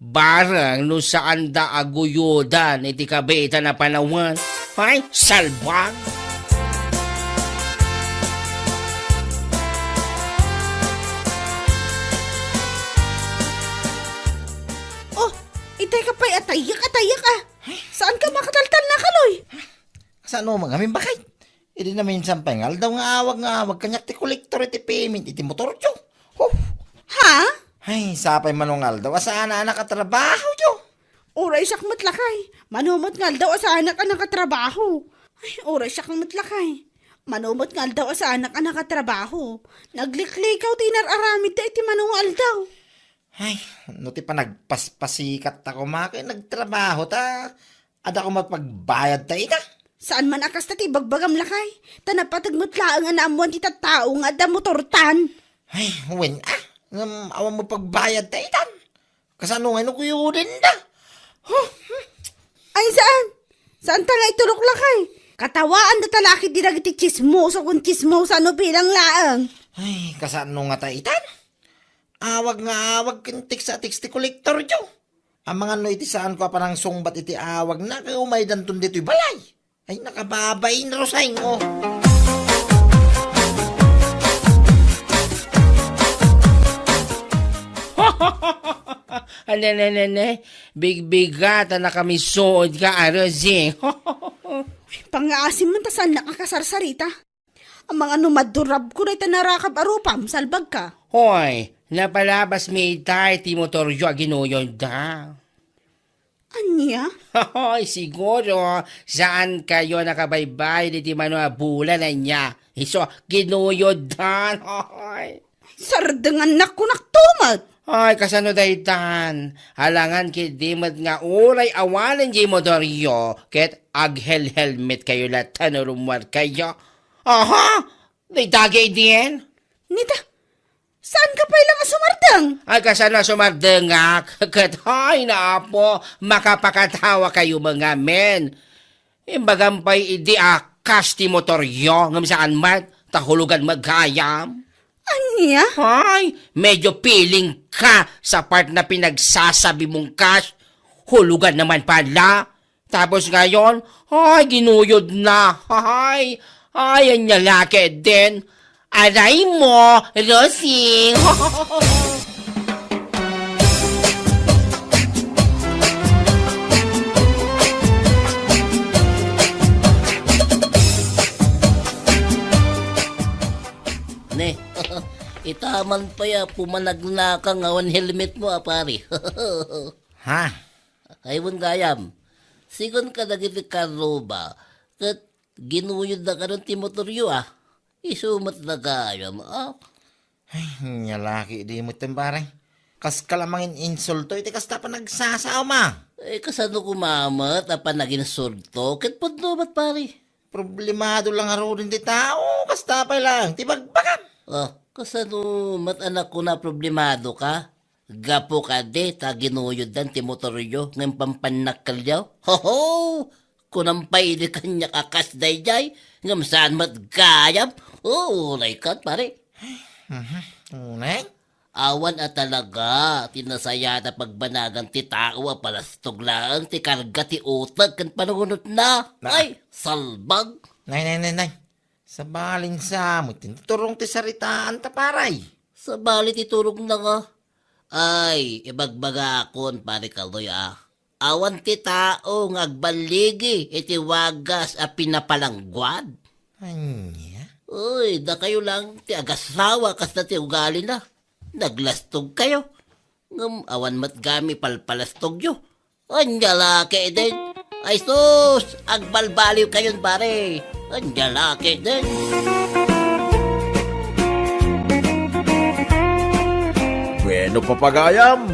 Bareng no saanda a guyodan iti kabiitan a panawen. Hay, salbag! Oh, itay ka pay, atayek, atayek, ah. Saanka makataltalna, Kaloy? Kasano man ngamin, baket? Idi naminsan pay nga aldaw nga awag nga awag kaniak ti kolektor iti payment iti motoryo. Huh! Ha? Ay, sapay mano nga aldaw a saan a nakatrabahoyo. Uray siak met, lakay. Mano met nga aldaw a saanak a nakatrabaho. Ay, uray siak met, lakay. Mano met nga aldaw a saanak a nakatrabaho. Nagliklikaw ti inar-aramidda iti mano nga aldaw. Ay, no ti panagpaspasikatko koma ket nagtrabaho ta, adda koma pagbayadta ita. Saan man a kasta ti ibagbagam, lakay, ta napateg met laeng a naammoan ti tattao nga adda motortan. Ay, wen, ah, ngem awan met pagbayadta itan. Kasano ngay no kuyodenda? Huh? Ay, saan? Saanta nga itulok, lakay? Katawaanda ta la ketdi dagiti tsismoso ken tsismosa no bilang laeng. Ay, kasano ngata itan? Awag nga awag ken text a text ti kolektoryo. Amangan no iti saanko a panangsungbat iti awagna ket umaydanton ditoy balay. Ay, nakababain, Roseng, oh. Ane, ne, ne, ne. Bigbigat a nakamisuod ka, Roseng. Pangngaasim man ta saannak a kasarsarita. Amangan no madurabko dayta narakab a rupam, salbagka. Hoy, napalabasmi itay ti motoryo a ginuyodda. Ania? Hoy, siguro, saankayo nakabaybayad iti mano a bulan, ania? Isu, ginuyoddan. Hoy. Sardengannak, kunak tumet. Ay, kasano daytan? Alangan ketdi met nga uray awanen diay motoryo, ket aghelhelmetkayo latta no rummuarkayo. Aha! Dayta gaydi? Nita, saanka pay lang a sumardeng? Ay, kasano a sumardengak? Ket, hay, naapo, makapakatawakayo met ngamin. Imbagam pay idi a kas ti motoryo, ngem saan met, ta hulugan met gayam. Ania? Ay, medyo feeling ka sa part na pinagsasabi mong kas. Hulugan naman pala. Tapos ngayon, ay, ginuyod na. Ay, ay, anya la ketdin. Aray mo, Rosing! Ne, itaman pa ya, pumanagnaka nga awan helmet mo, a pare. Ha? Ay, wen gayam. Sigun ka dagiti karruba, ket ginuyod na kanon ti motoryo, a. Isu met na gayam, a. Ay, nia laki di met, pare. Kas ka la mangin-insulto iti kasta panagsasaom, a. Eh, kasano koma met a panaginsulto? Ket pudno met, pare. Problemado lang ngaruden ti tao, kasta pay lang ti bagbagam. Ah, kasano met a kuna problemado ka? Gapu kadi ta ginuyoddan ti motoryo ngem pampannakkelyo? Hoho! Kunam pay idi kaniak a kas daydiay, ngem saan met gayam? Oo, uray ket, pare. Mhm. Unay? Awan a talaga ti nasayaat a pagbanagan ti tao a palastog laeng ti karga ti uteg ken panunotna. Na. Ay, salbag! Nay, nay, nay, nay. Sabalin sa met ti turong ti saritaanta, pare. Sabali ti turongna nga. Ay, ibagbagakon, pare Kaloy, a. Awan ti tao nga agballigi iti wagas a pinapalangguad. Ania? Uy, dakayo lang ti agasawa kasta ti ugalina. Naglastogkayo. Ngem awan met gayam ipalpalastogyo. Ania la ketdin? Ay sus, agbalbaliwkayon, pare. Ania la ketdin? Bueno, papagayam,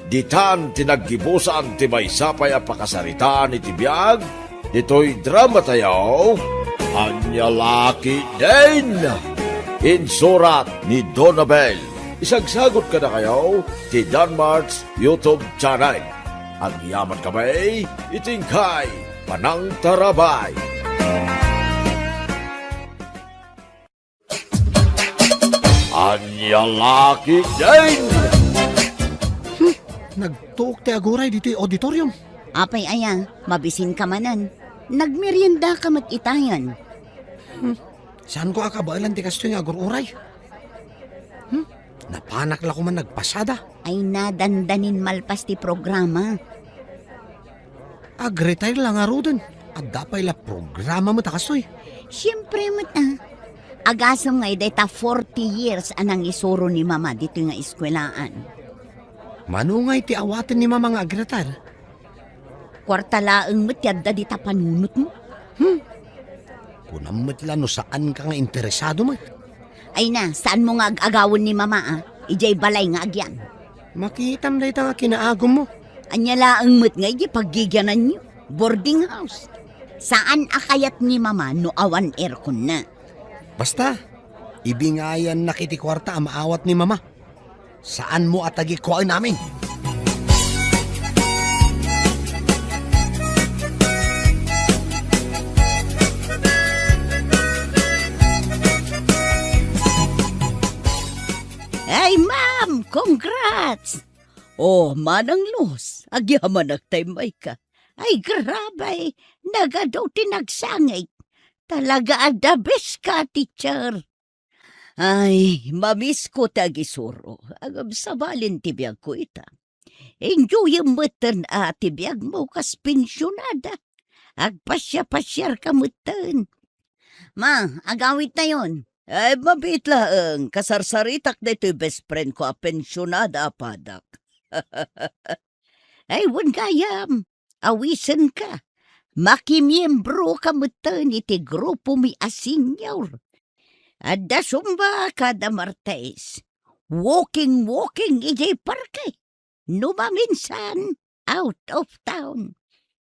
ditan ti naggibusan ti maysa pay a pakasaritaan iti biag ditoy dramatayo, Ania la ketdin? Insurat ni Donabel. Isagsagot kadakayo ti Danmart's YouTube channel. Agyaman kami iti inkay panangtarabay. Ania la ketdin? Hmm, nagtuok ti aguray ditoy auditorium. Apay aya, mabisinka manen. Nagmeriendaka met itayen. Hmm, saanko a kabaelan ti kastoy nga agur-uray. Hmm, napanak la koma nagpasada. Ay, nadandanin malpas ti programa. Ag-retire la ngaruden. Adda pay la programa met a kastoy. Siempre met, a. Agasem nga idi ta forty years a nangisuro ni Mama ditoy nga eskuelaan. Mano ngay ti awaten ni Mama nga ag-retire? Kuarta laeng met ti adda dita panunotmo. Hmm. Kunam met la no saanka nga interesado met. Ay na, saanmo nga ag-agawen ni Mama, a? Idiay balay nga agyan. Makitam dayta nga kinaagummo. Ania laeng met nga idiay paggigiananyo? Boarding house. Saan a kayat ni Mama no awan airconna. Basta, ibingayannak iti kuarta a maawat ni Mama. Saanmo a tagikuaen amin. Ay, ma'am! Congrats! Oh, Manang Luz, agyamanak ta immayka. Ay, grabe! Nagadu ti nagsangit. Talaga a the best ka, teacher. Ay, mamisko ti agisuro. Agabsabalin ti biagko ita. Enjoyem metten a ti biagmo kas pensionada. Agpasiapasiarka metten. Ma, agawidtayon. Ay, mabiit laeng. Kasarsaritak daytoy best friend ko a pensionada a padak. Ay, wen gayam. Awisenka. Makimiembroka metten iti grupomi a senior. Adda Zumba kada Martes. Walking-walking idiay parke. No maminsan, out of town.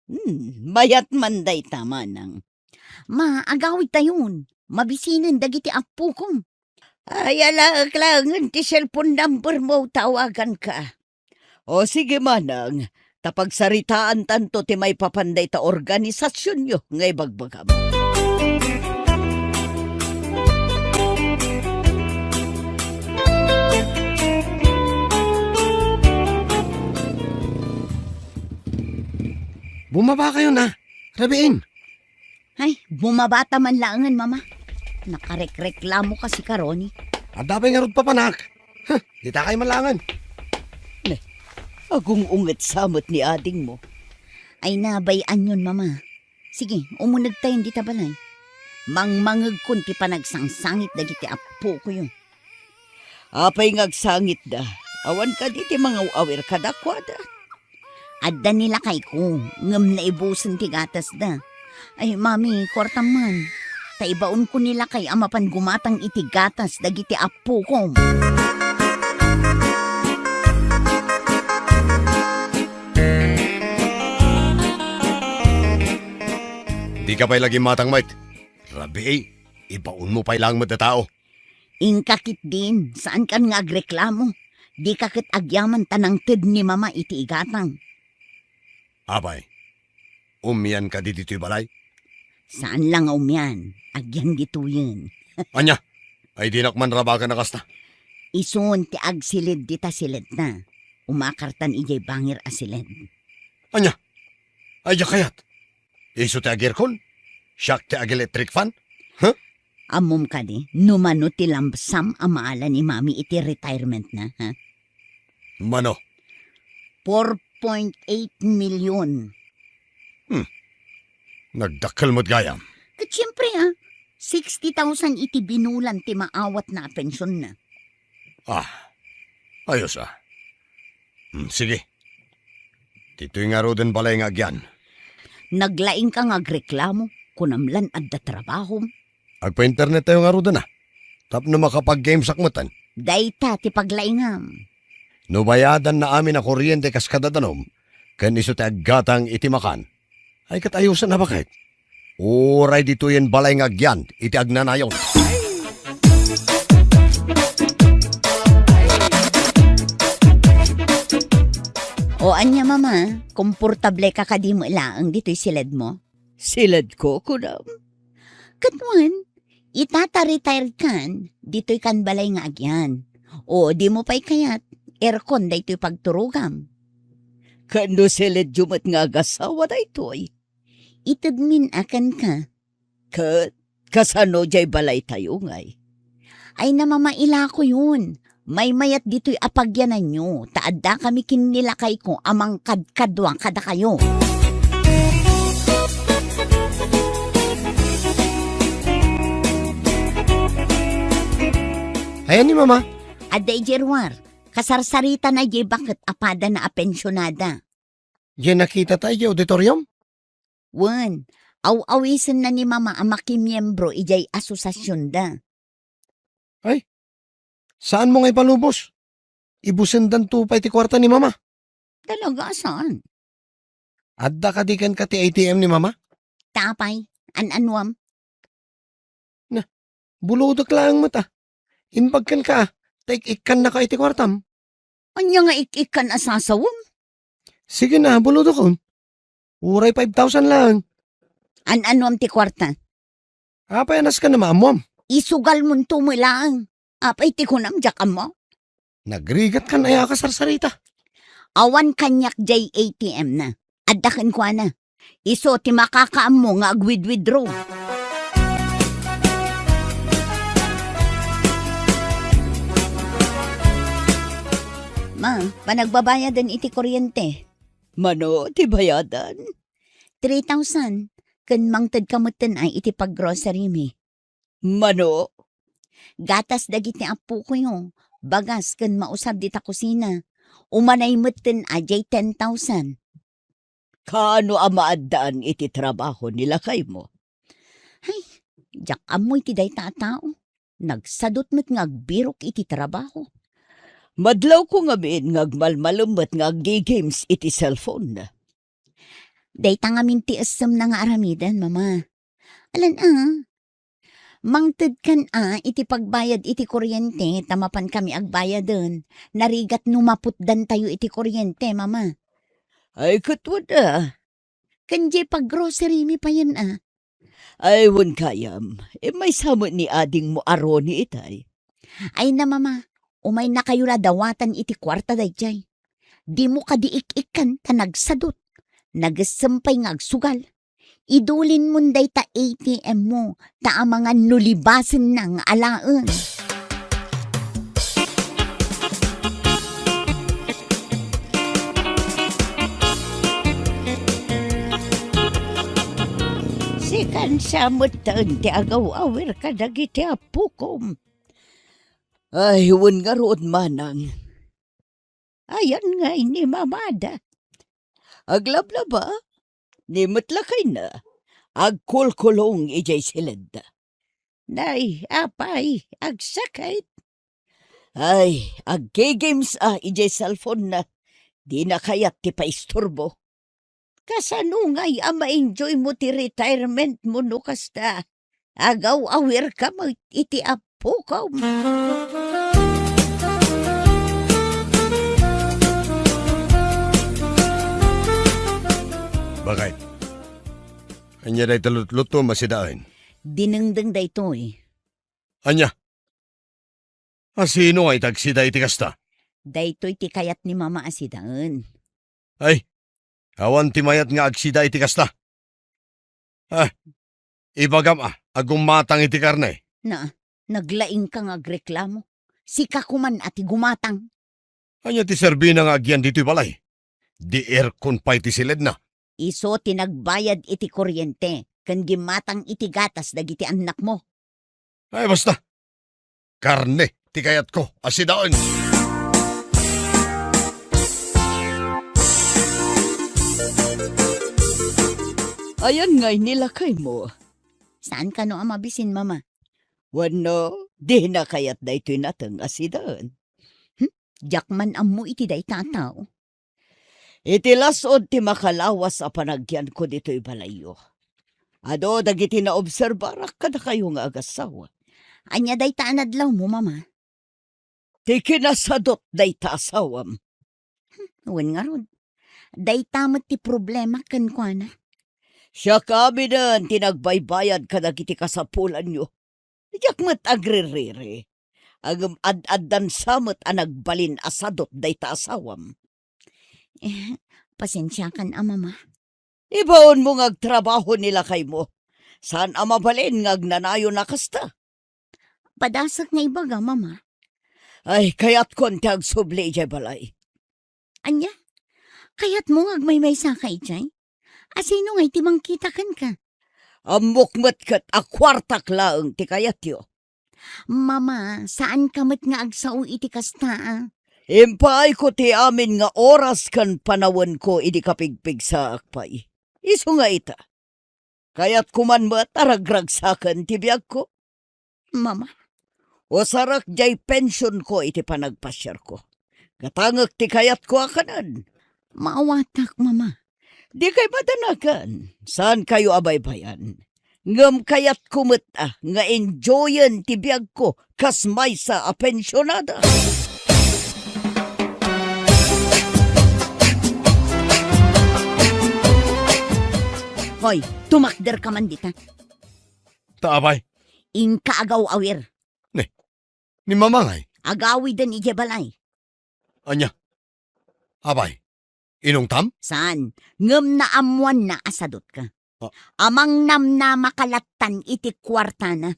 Hmm, mayat man dayta, manang. Ma, agawidtayon. Mabisinen dagiti appokom. Ay, alaek laengen ti cellphone number mo, tawaganka. O sige, manang, ta pagsaritaantanto ti maipapan dayta organisasionyo nga ibagbagam. Bumaba kayo na. Rabiin. Ay, bumabata man laengen, Mama. Nakarekreklamo ka, Ronnie. Adda pay ngarud papanak. Huh, ditakay man laengen. Ne, agung-unget sa met ni adingmo. Ay, nabay-anyon, Mama. Sige, umunegtayon dita balay. Mangmangegkon ti panagsangsangit dagiti appokoyo. Apay nga agsangitda? Awan kadi ti mangaw-awir kadakuada? Adda ni lakayko, ngem naibusen ti gatasda. Ay, Mami, kuartam man. Ta ibaonko ni lakay a mapan gumatang iti gatas dagiti appokom. Dika pay la gimmatang met. Rabii, ibaonmo pay laeng met a tao. Inka ketdin, saankan nga agreklamo. Dika ket agyaman ta nangted ni Mama iti igatang. Apay, umian kadi ditoy balay? Saan la nga umian, agyan ditoyen. Ania? Ay dinak man rabaken a kasta. Isun ti agsiled dita siledna. Umakartan idiay bangir a siled. Ania? Ay diak kayat? Isu ti agirkon? Siak ti ag-electric fan? Huh? Ammom kadi, no mano ti lump sum a maala ni Mami iti retirement na, ha? Mano? Four point eight million. Hmm. Nagdakkel met gayam. Ket siempre, ah, sixty thousand iti binulan ti maawatna a pensionna. Ah, ayos, ah. Hmm, sige. Ditoy ngaruden balay nga agyan. Naglaingka nga agreklamo, kunam lan adda trabahom. Agpa-internet tayo ngaruden, ah. Tapno makapag-gamesak metten. Dayta ti paglaingam. No bayadanna amin a kuryente kas kadadanom, ken isu ti aggatang iti makan, ay ket ayosen a baket. Uray ditoyen balay nga agyan iti agnanayon. O ania, Mama, komportable ka kadi met laeng ditoy siledmo? Siledko, kunam? Ket wen, ita ta retired kan, ditoy kan balay nga agyan. O dimo pay kayat, aircon daytoy pagturogam. Ket no siledyo met nga agasawa daytoy? Itedmin a kenka. Ket kasano jay balaytayo ngay? Ay, namamailakoyon. Maymayat ditoy a pagyananyo, ta addakami ken ni lakayko a mangkadkadua kadakayo. Ayan ni Mama. Adda idiay ruar. Kasarsaritana idiay baket a padana a pensionada. Diay nakitata idiay auditorium? Wen, aw-awisenna ni Mama a makimiembro idiay asosasionda. Ay, saanmo nga ipalubos? Ibusendanto pay ti kuarta ni Mama. Talaga, saan? Adda kadi kenka ti A T M ni Mama? Ta apay, an-anuam? Na, bulodek laeng met, ah. Imbag kenka, ah, ta ik-ikkannaka iti kuartam. Ania nga ik-ikkan a sasawem? Sige na, bulodekon. Uray five thousand laeng. An-anuam ti kuarta? Apay a nasken a maammoam? Isugalmonto met laeng. Apay ti kunam, diak ammo? Nagrigatkan aya a kasarsarita? Awan kaniak diay A T M na. Adda kenkuana. Isu ti makakaammo nga agwidwidro. Ma, panagbabayaden iti kuryente. Mano ti bayadan? Three thousand. Ken mangtedka metten ay iti paggrocery mi. Mano? Gatas dagiti appokoyo, bagas ken mausab dita kusina. Umanay metten a diay ten thousand. Kaano a maaddaan iti trabaho ni lakaymo? Ay, diak ammo iti dayta a tao. Nagsadut met nga agbirok iti trabaho. Madlawko ngamin nga agmalmalem met nga aggi-games iti cellphone. Dayta ngamin ti essemna nga aramiden, Mama. Alan a, mangtedkan a iti pagbayad iti kuryente ta mapankami agbayaden. Narigat no maputdantayo iti kuryente, Mama. Ay, ket wen a. Ken diay paggrocery mi payen a. Ay, wen gayam, immaysa met ni adingmo a Ronnie itay. Ay na, Mama, umaynakayo la dawatan iti kuarta daydiay. Dimo kadi ik-ikkan ta nagsadut. Nagessem pay nga agsugal. Idulinmon dayta A T M mo, ta amangan no libasenna nga alaen. Sikan sa metten ti agaw-awir kadagiti appokom. Ay, wen ngarud, manang. Ayan ngay ni mamada. Aglablaba, ni met lakayna, agkulkulong idiay siledda. Nay, apay, agsakit. Ay, aggames a idiay cellphone na. Dina kayat ti paisturbo. Kasano ngay a ma-enjoy mo ti retirement mo no kasta? Agaw-awir ka met iti appokom. Bakit? Ania dayta lutlutom a sidaen? Dinengdeng daytoy. Ania? A sino nga itagsida iti kasta? Daytoy ti kayat ni Mama a sidaen. Ay, awan ti mayat nga agsida iti kasta. Ah, ibagam a, a gumatang iti karne. Na, naglaing ka nga agreklamo. Sika koman a ti gumatang. Ania ti serbina nga agyan ditoy balay? Di aircon pay ti siledna. Isu ti nagbayad iti kuryente ken gimmatang iti gatas dagiti annakmo. Ay, basta. Karne ti kayatko a sidaen. Ayan ngay ni lakaymo. Saan kano a mabisin, Mama? Wenno, dina kayat daytoy nateng a sidaen? Hmm? Diak man ammo iti dayta a tao. Iti las-ud ti makalawas a panagyanko ditoy balayyo. Adu dagiti naobserbarak kadakayo nga agassawa. Ania dayta a nadlawmo, Mama? Ti kinasadot dayta asawam. Hmm, wen ngarud. Dayta met ti problema kenkuana. Siak aminen ti nagbaybayad kadagiti kasapulanyo. Diak met agririri. Ngem ad-addan sa met a nagbalin a sadot dayta asawam. Eh, pasensiakan a, Mama. Ibaonmo nga agtrabaho ni lakaymo. Saan a mabalin nga agnanayon a kasta. Padasek nga ibaga, Mama. Ay, kayatkon ti agsubli idiay balay. Ania? Kayatmo nga agmaymaysaka idiay? A sino ngay ti mangkita kenka? Ammok met ket a kuartak laeng ti kayatyo. Mama, saanka met nga agsao iti kasta, a. Impaayko ti amin nga oras ken panawenko idi kapigpigsaak pay. Isu nga ita, kayatko man met a ragragsaken ti biagko. Mama. Usarak diay pensionko iti panagpasiarko. Gatangek ti kayatko a kanen. Maawatak, Mama. Dikay madanagan. Saankayo a baybayan. Ngem kayatko met a nga enjoyen ti biagko kas maysa a pensionada. Hoy, tumakder ka man dita. Ta apay? Inka agaw-awir. Ne, ni Mama ngay? Agawiden idiay balay. Ania? Apay, inungtam? Saan? Ngem naammoanna a sadotka. Ah. Amangnamnamaka lattan iti kuartana.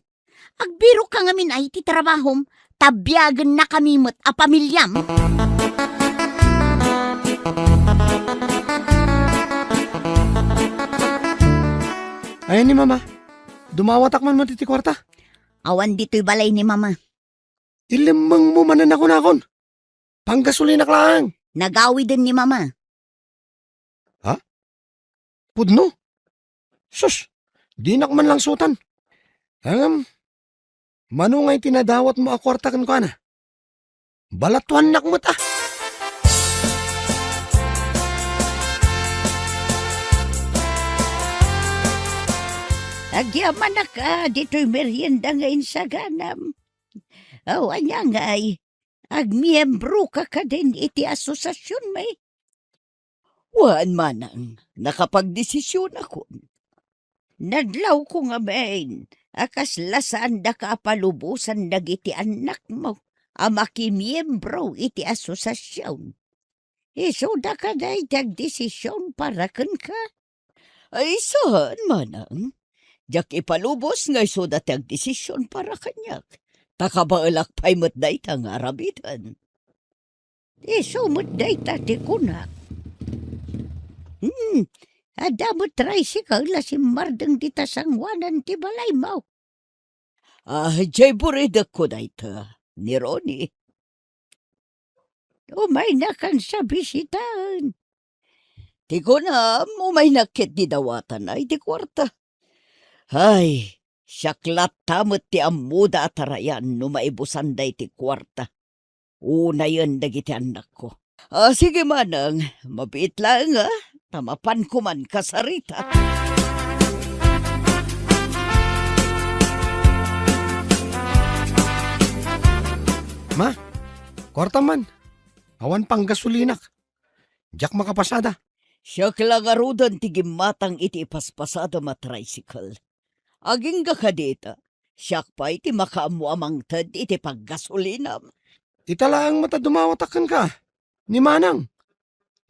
Agbirokka ngamin a iti trabahom, ta biagennakami met a pamiliam. Ayan ni Mama, dumawatak man met iti kuarta. Awan ditoy balay ni Mama. Ilemmengmo manen a kunakon. Panggasolinak laeng. Nagawiden ni Mama. Ha? Pudno? Sus, dinak man langsutan. Ngem, mano ngay ti nadawatmo a kuarta kenkuana? Balatuannak met a. Agyamanak a ditoy merienda nga insaganam. Aw, ania ngay, agmiembroka kadin iti asosiasionmi? Wen, manang, nakapagdesisionakon. Nadlawko ngamin a kasla saandaka a palubosan dagiti annakmo a makimiembro iti asosiasion. Isuda kadi ti agdesision para kenka? Ay, saan, manang? Diak ipalubos nga isuda ti agdesision para kaniak. Ta kabaelak pay met dayta nga aramiden. Isu met dayta ti kunak. Hmm, adda met tricycle a simmardeng dita sangoanan ti balaymo. Ah, jay buridekko dayta, ni Ronnie. Umaynakan sa bisitaen. Ti kunam, umaynak ket di dawatan iti kuarta. Ay, siak latta met ti ammoda a tarayan no maibusan daytoy kuarta. Unayen dagiti annakko. Ah, sige manang, mabiit laeng, ah, ta mapanko man kasarita. Ma, kuarta man. Awan panggasolinak. Diak makapasada. Siak la ngaruden ti gimmatang iti ipaspasadam a tricycle. Agingga kadita, siak pay ti makaammo a mangted iti paggasolinam. Ita laeng met a dumawatak kenka, ni manang.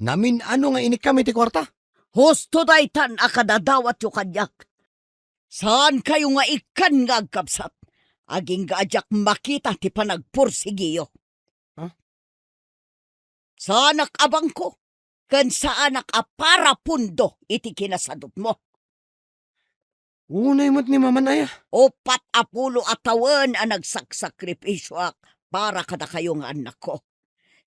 Namin-ano nga inikkam iti kuarta? Husto daytan a kadadawatyo kaniak. Saankayo nga ikkan nga agkabsat, agingga a diak makita ti panagpursigiyo. Ha? Saanak a bangko, ken saanak a parapundo iti kinasadutmo. Unay met ni Maman aya. Uppat a pulo a tawen a nagsaksakripisioak para kadakayo nga annakko.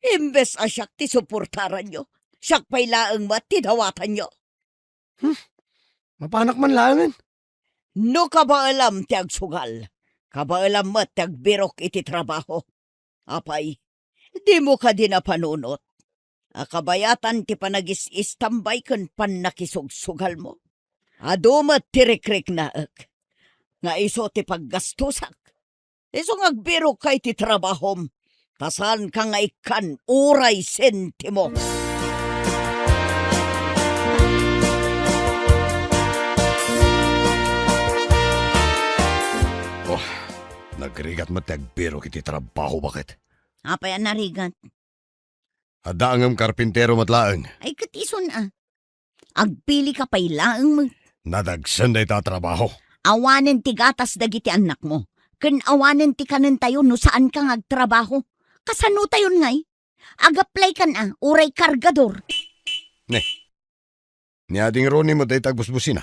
Imbes a siak ti suportaranyo, siak pay laeng met ti dawatanyo. Hmm, mapanak man laengen. No kabaelam ti agsugal, kabaelam met ti agbirok iti trabaho. Apay, dimo kadi napanunot a kabayatan ti panagis-istambay ken pannakisugsugalmo? Adu met ti rikriknaek nga isu ti paggastosak. Isu nga agbirokka iti trabahom, ta saanka nga ikkan uray sentimo. Oh, nagrigat met ti agbirok iti trabaho, baket. Apay a narigat? Adda ngem karpintero met laeng. Ay, ket isun a. Agpilika pay laeng met. Nadagsen dayta a trabaho. Awanen ti gatas dagiti annakmo, ken awanen ti kanentayo no saanka nga agtrabaho. Kasanotayon ngay? Agaplaykan a, uray kargador. Ne. Ni Ading Ronnie met dayta agbusbusina.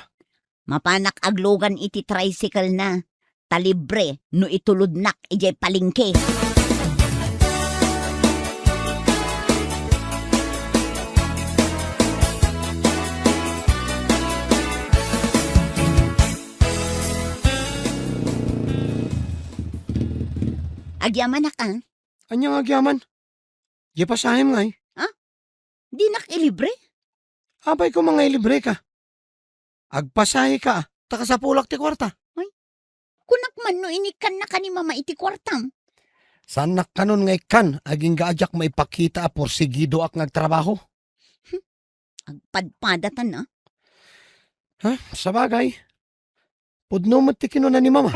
Mapanak aglugan iti tricycle na, ta libre no itulodnak idiay palengke. Agyamanak a. Ania nga agyaman? Diay pasahem ngay? Ha? Dinak ilibre? Apay koma nga ilibreka? Agpasaheka, ta kasapulak ti kuarta. Ay, kunak man no inikkannaka ni Mama iti kuartam. Saannak kanon nga ikkan, agingga a diak maipakita a porsigidoak nga agtrabaho. Hmm, agpadpadatan a. Ha? Sabagay, pudno met ti kinuna ni Mama.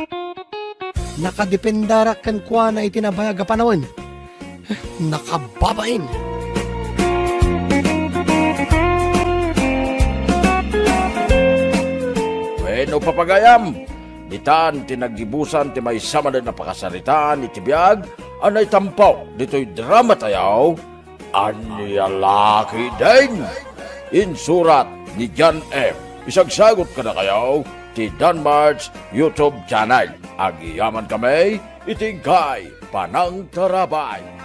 Nakadependarak kenkuana iti nabayag a panawen. Nakababain. Wenno, papagayam, ditan ti naggibusan ti maysa manen a pakasaritaan iti biag a naitampo ditoy drama tayo, Ania la ketdin? Insurat ni John M. Isagsagut kadakayo ti Danmart's YouTube channel. Agyamankami iti inkay panangtarabay.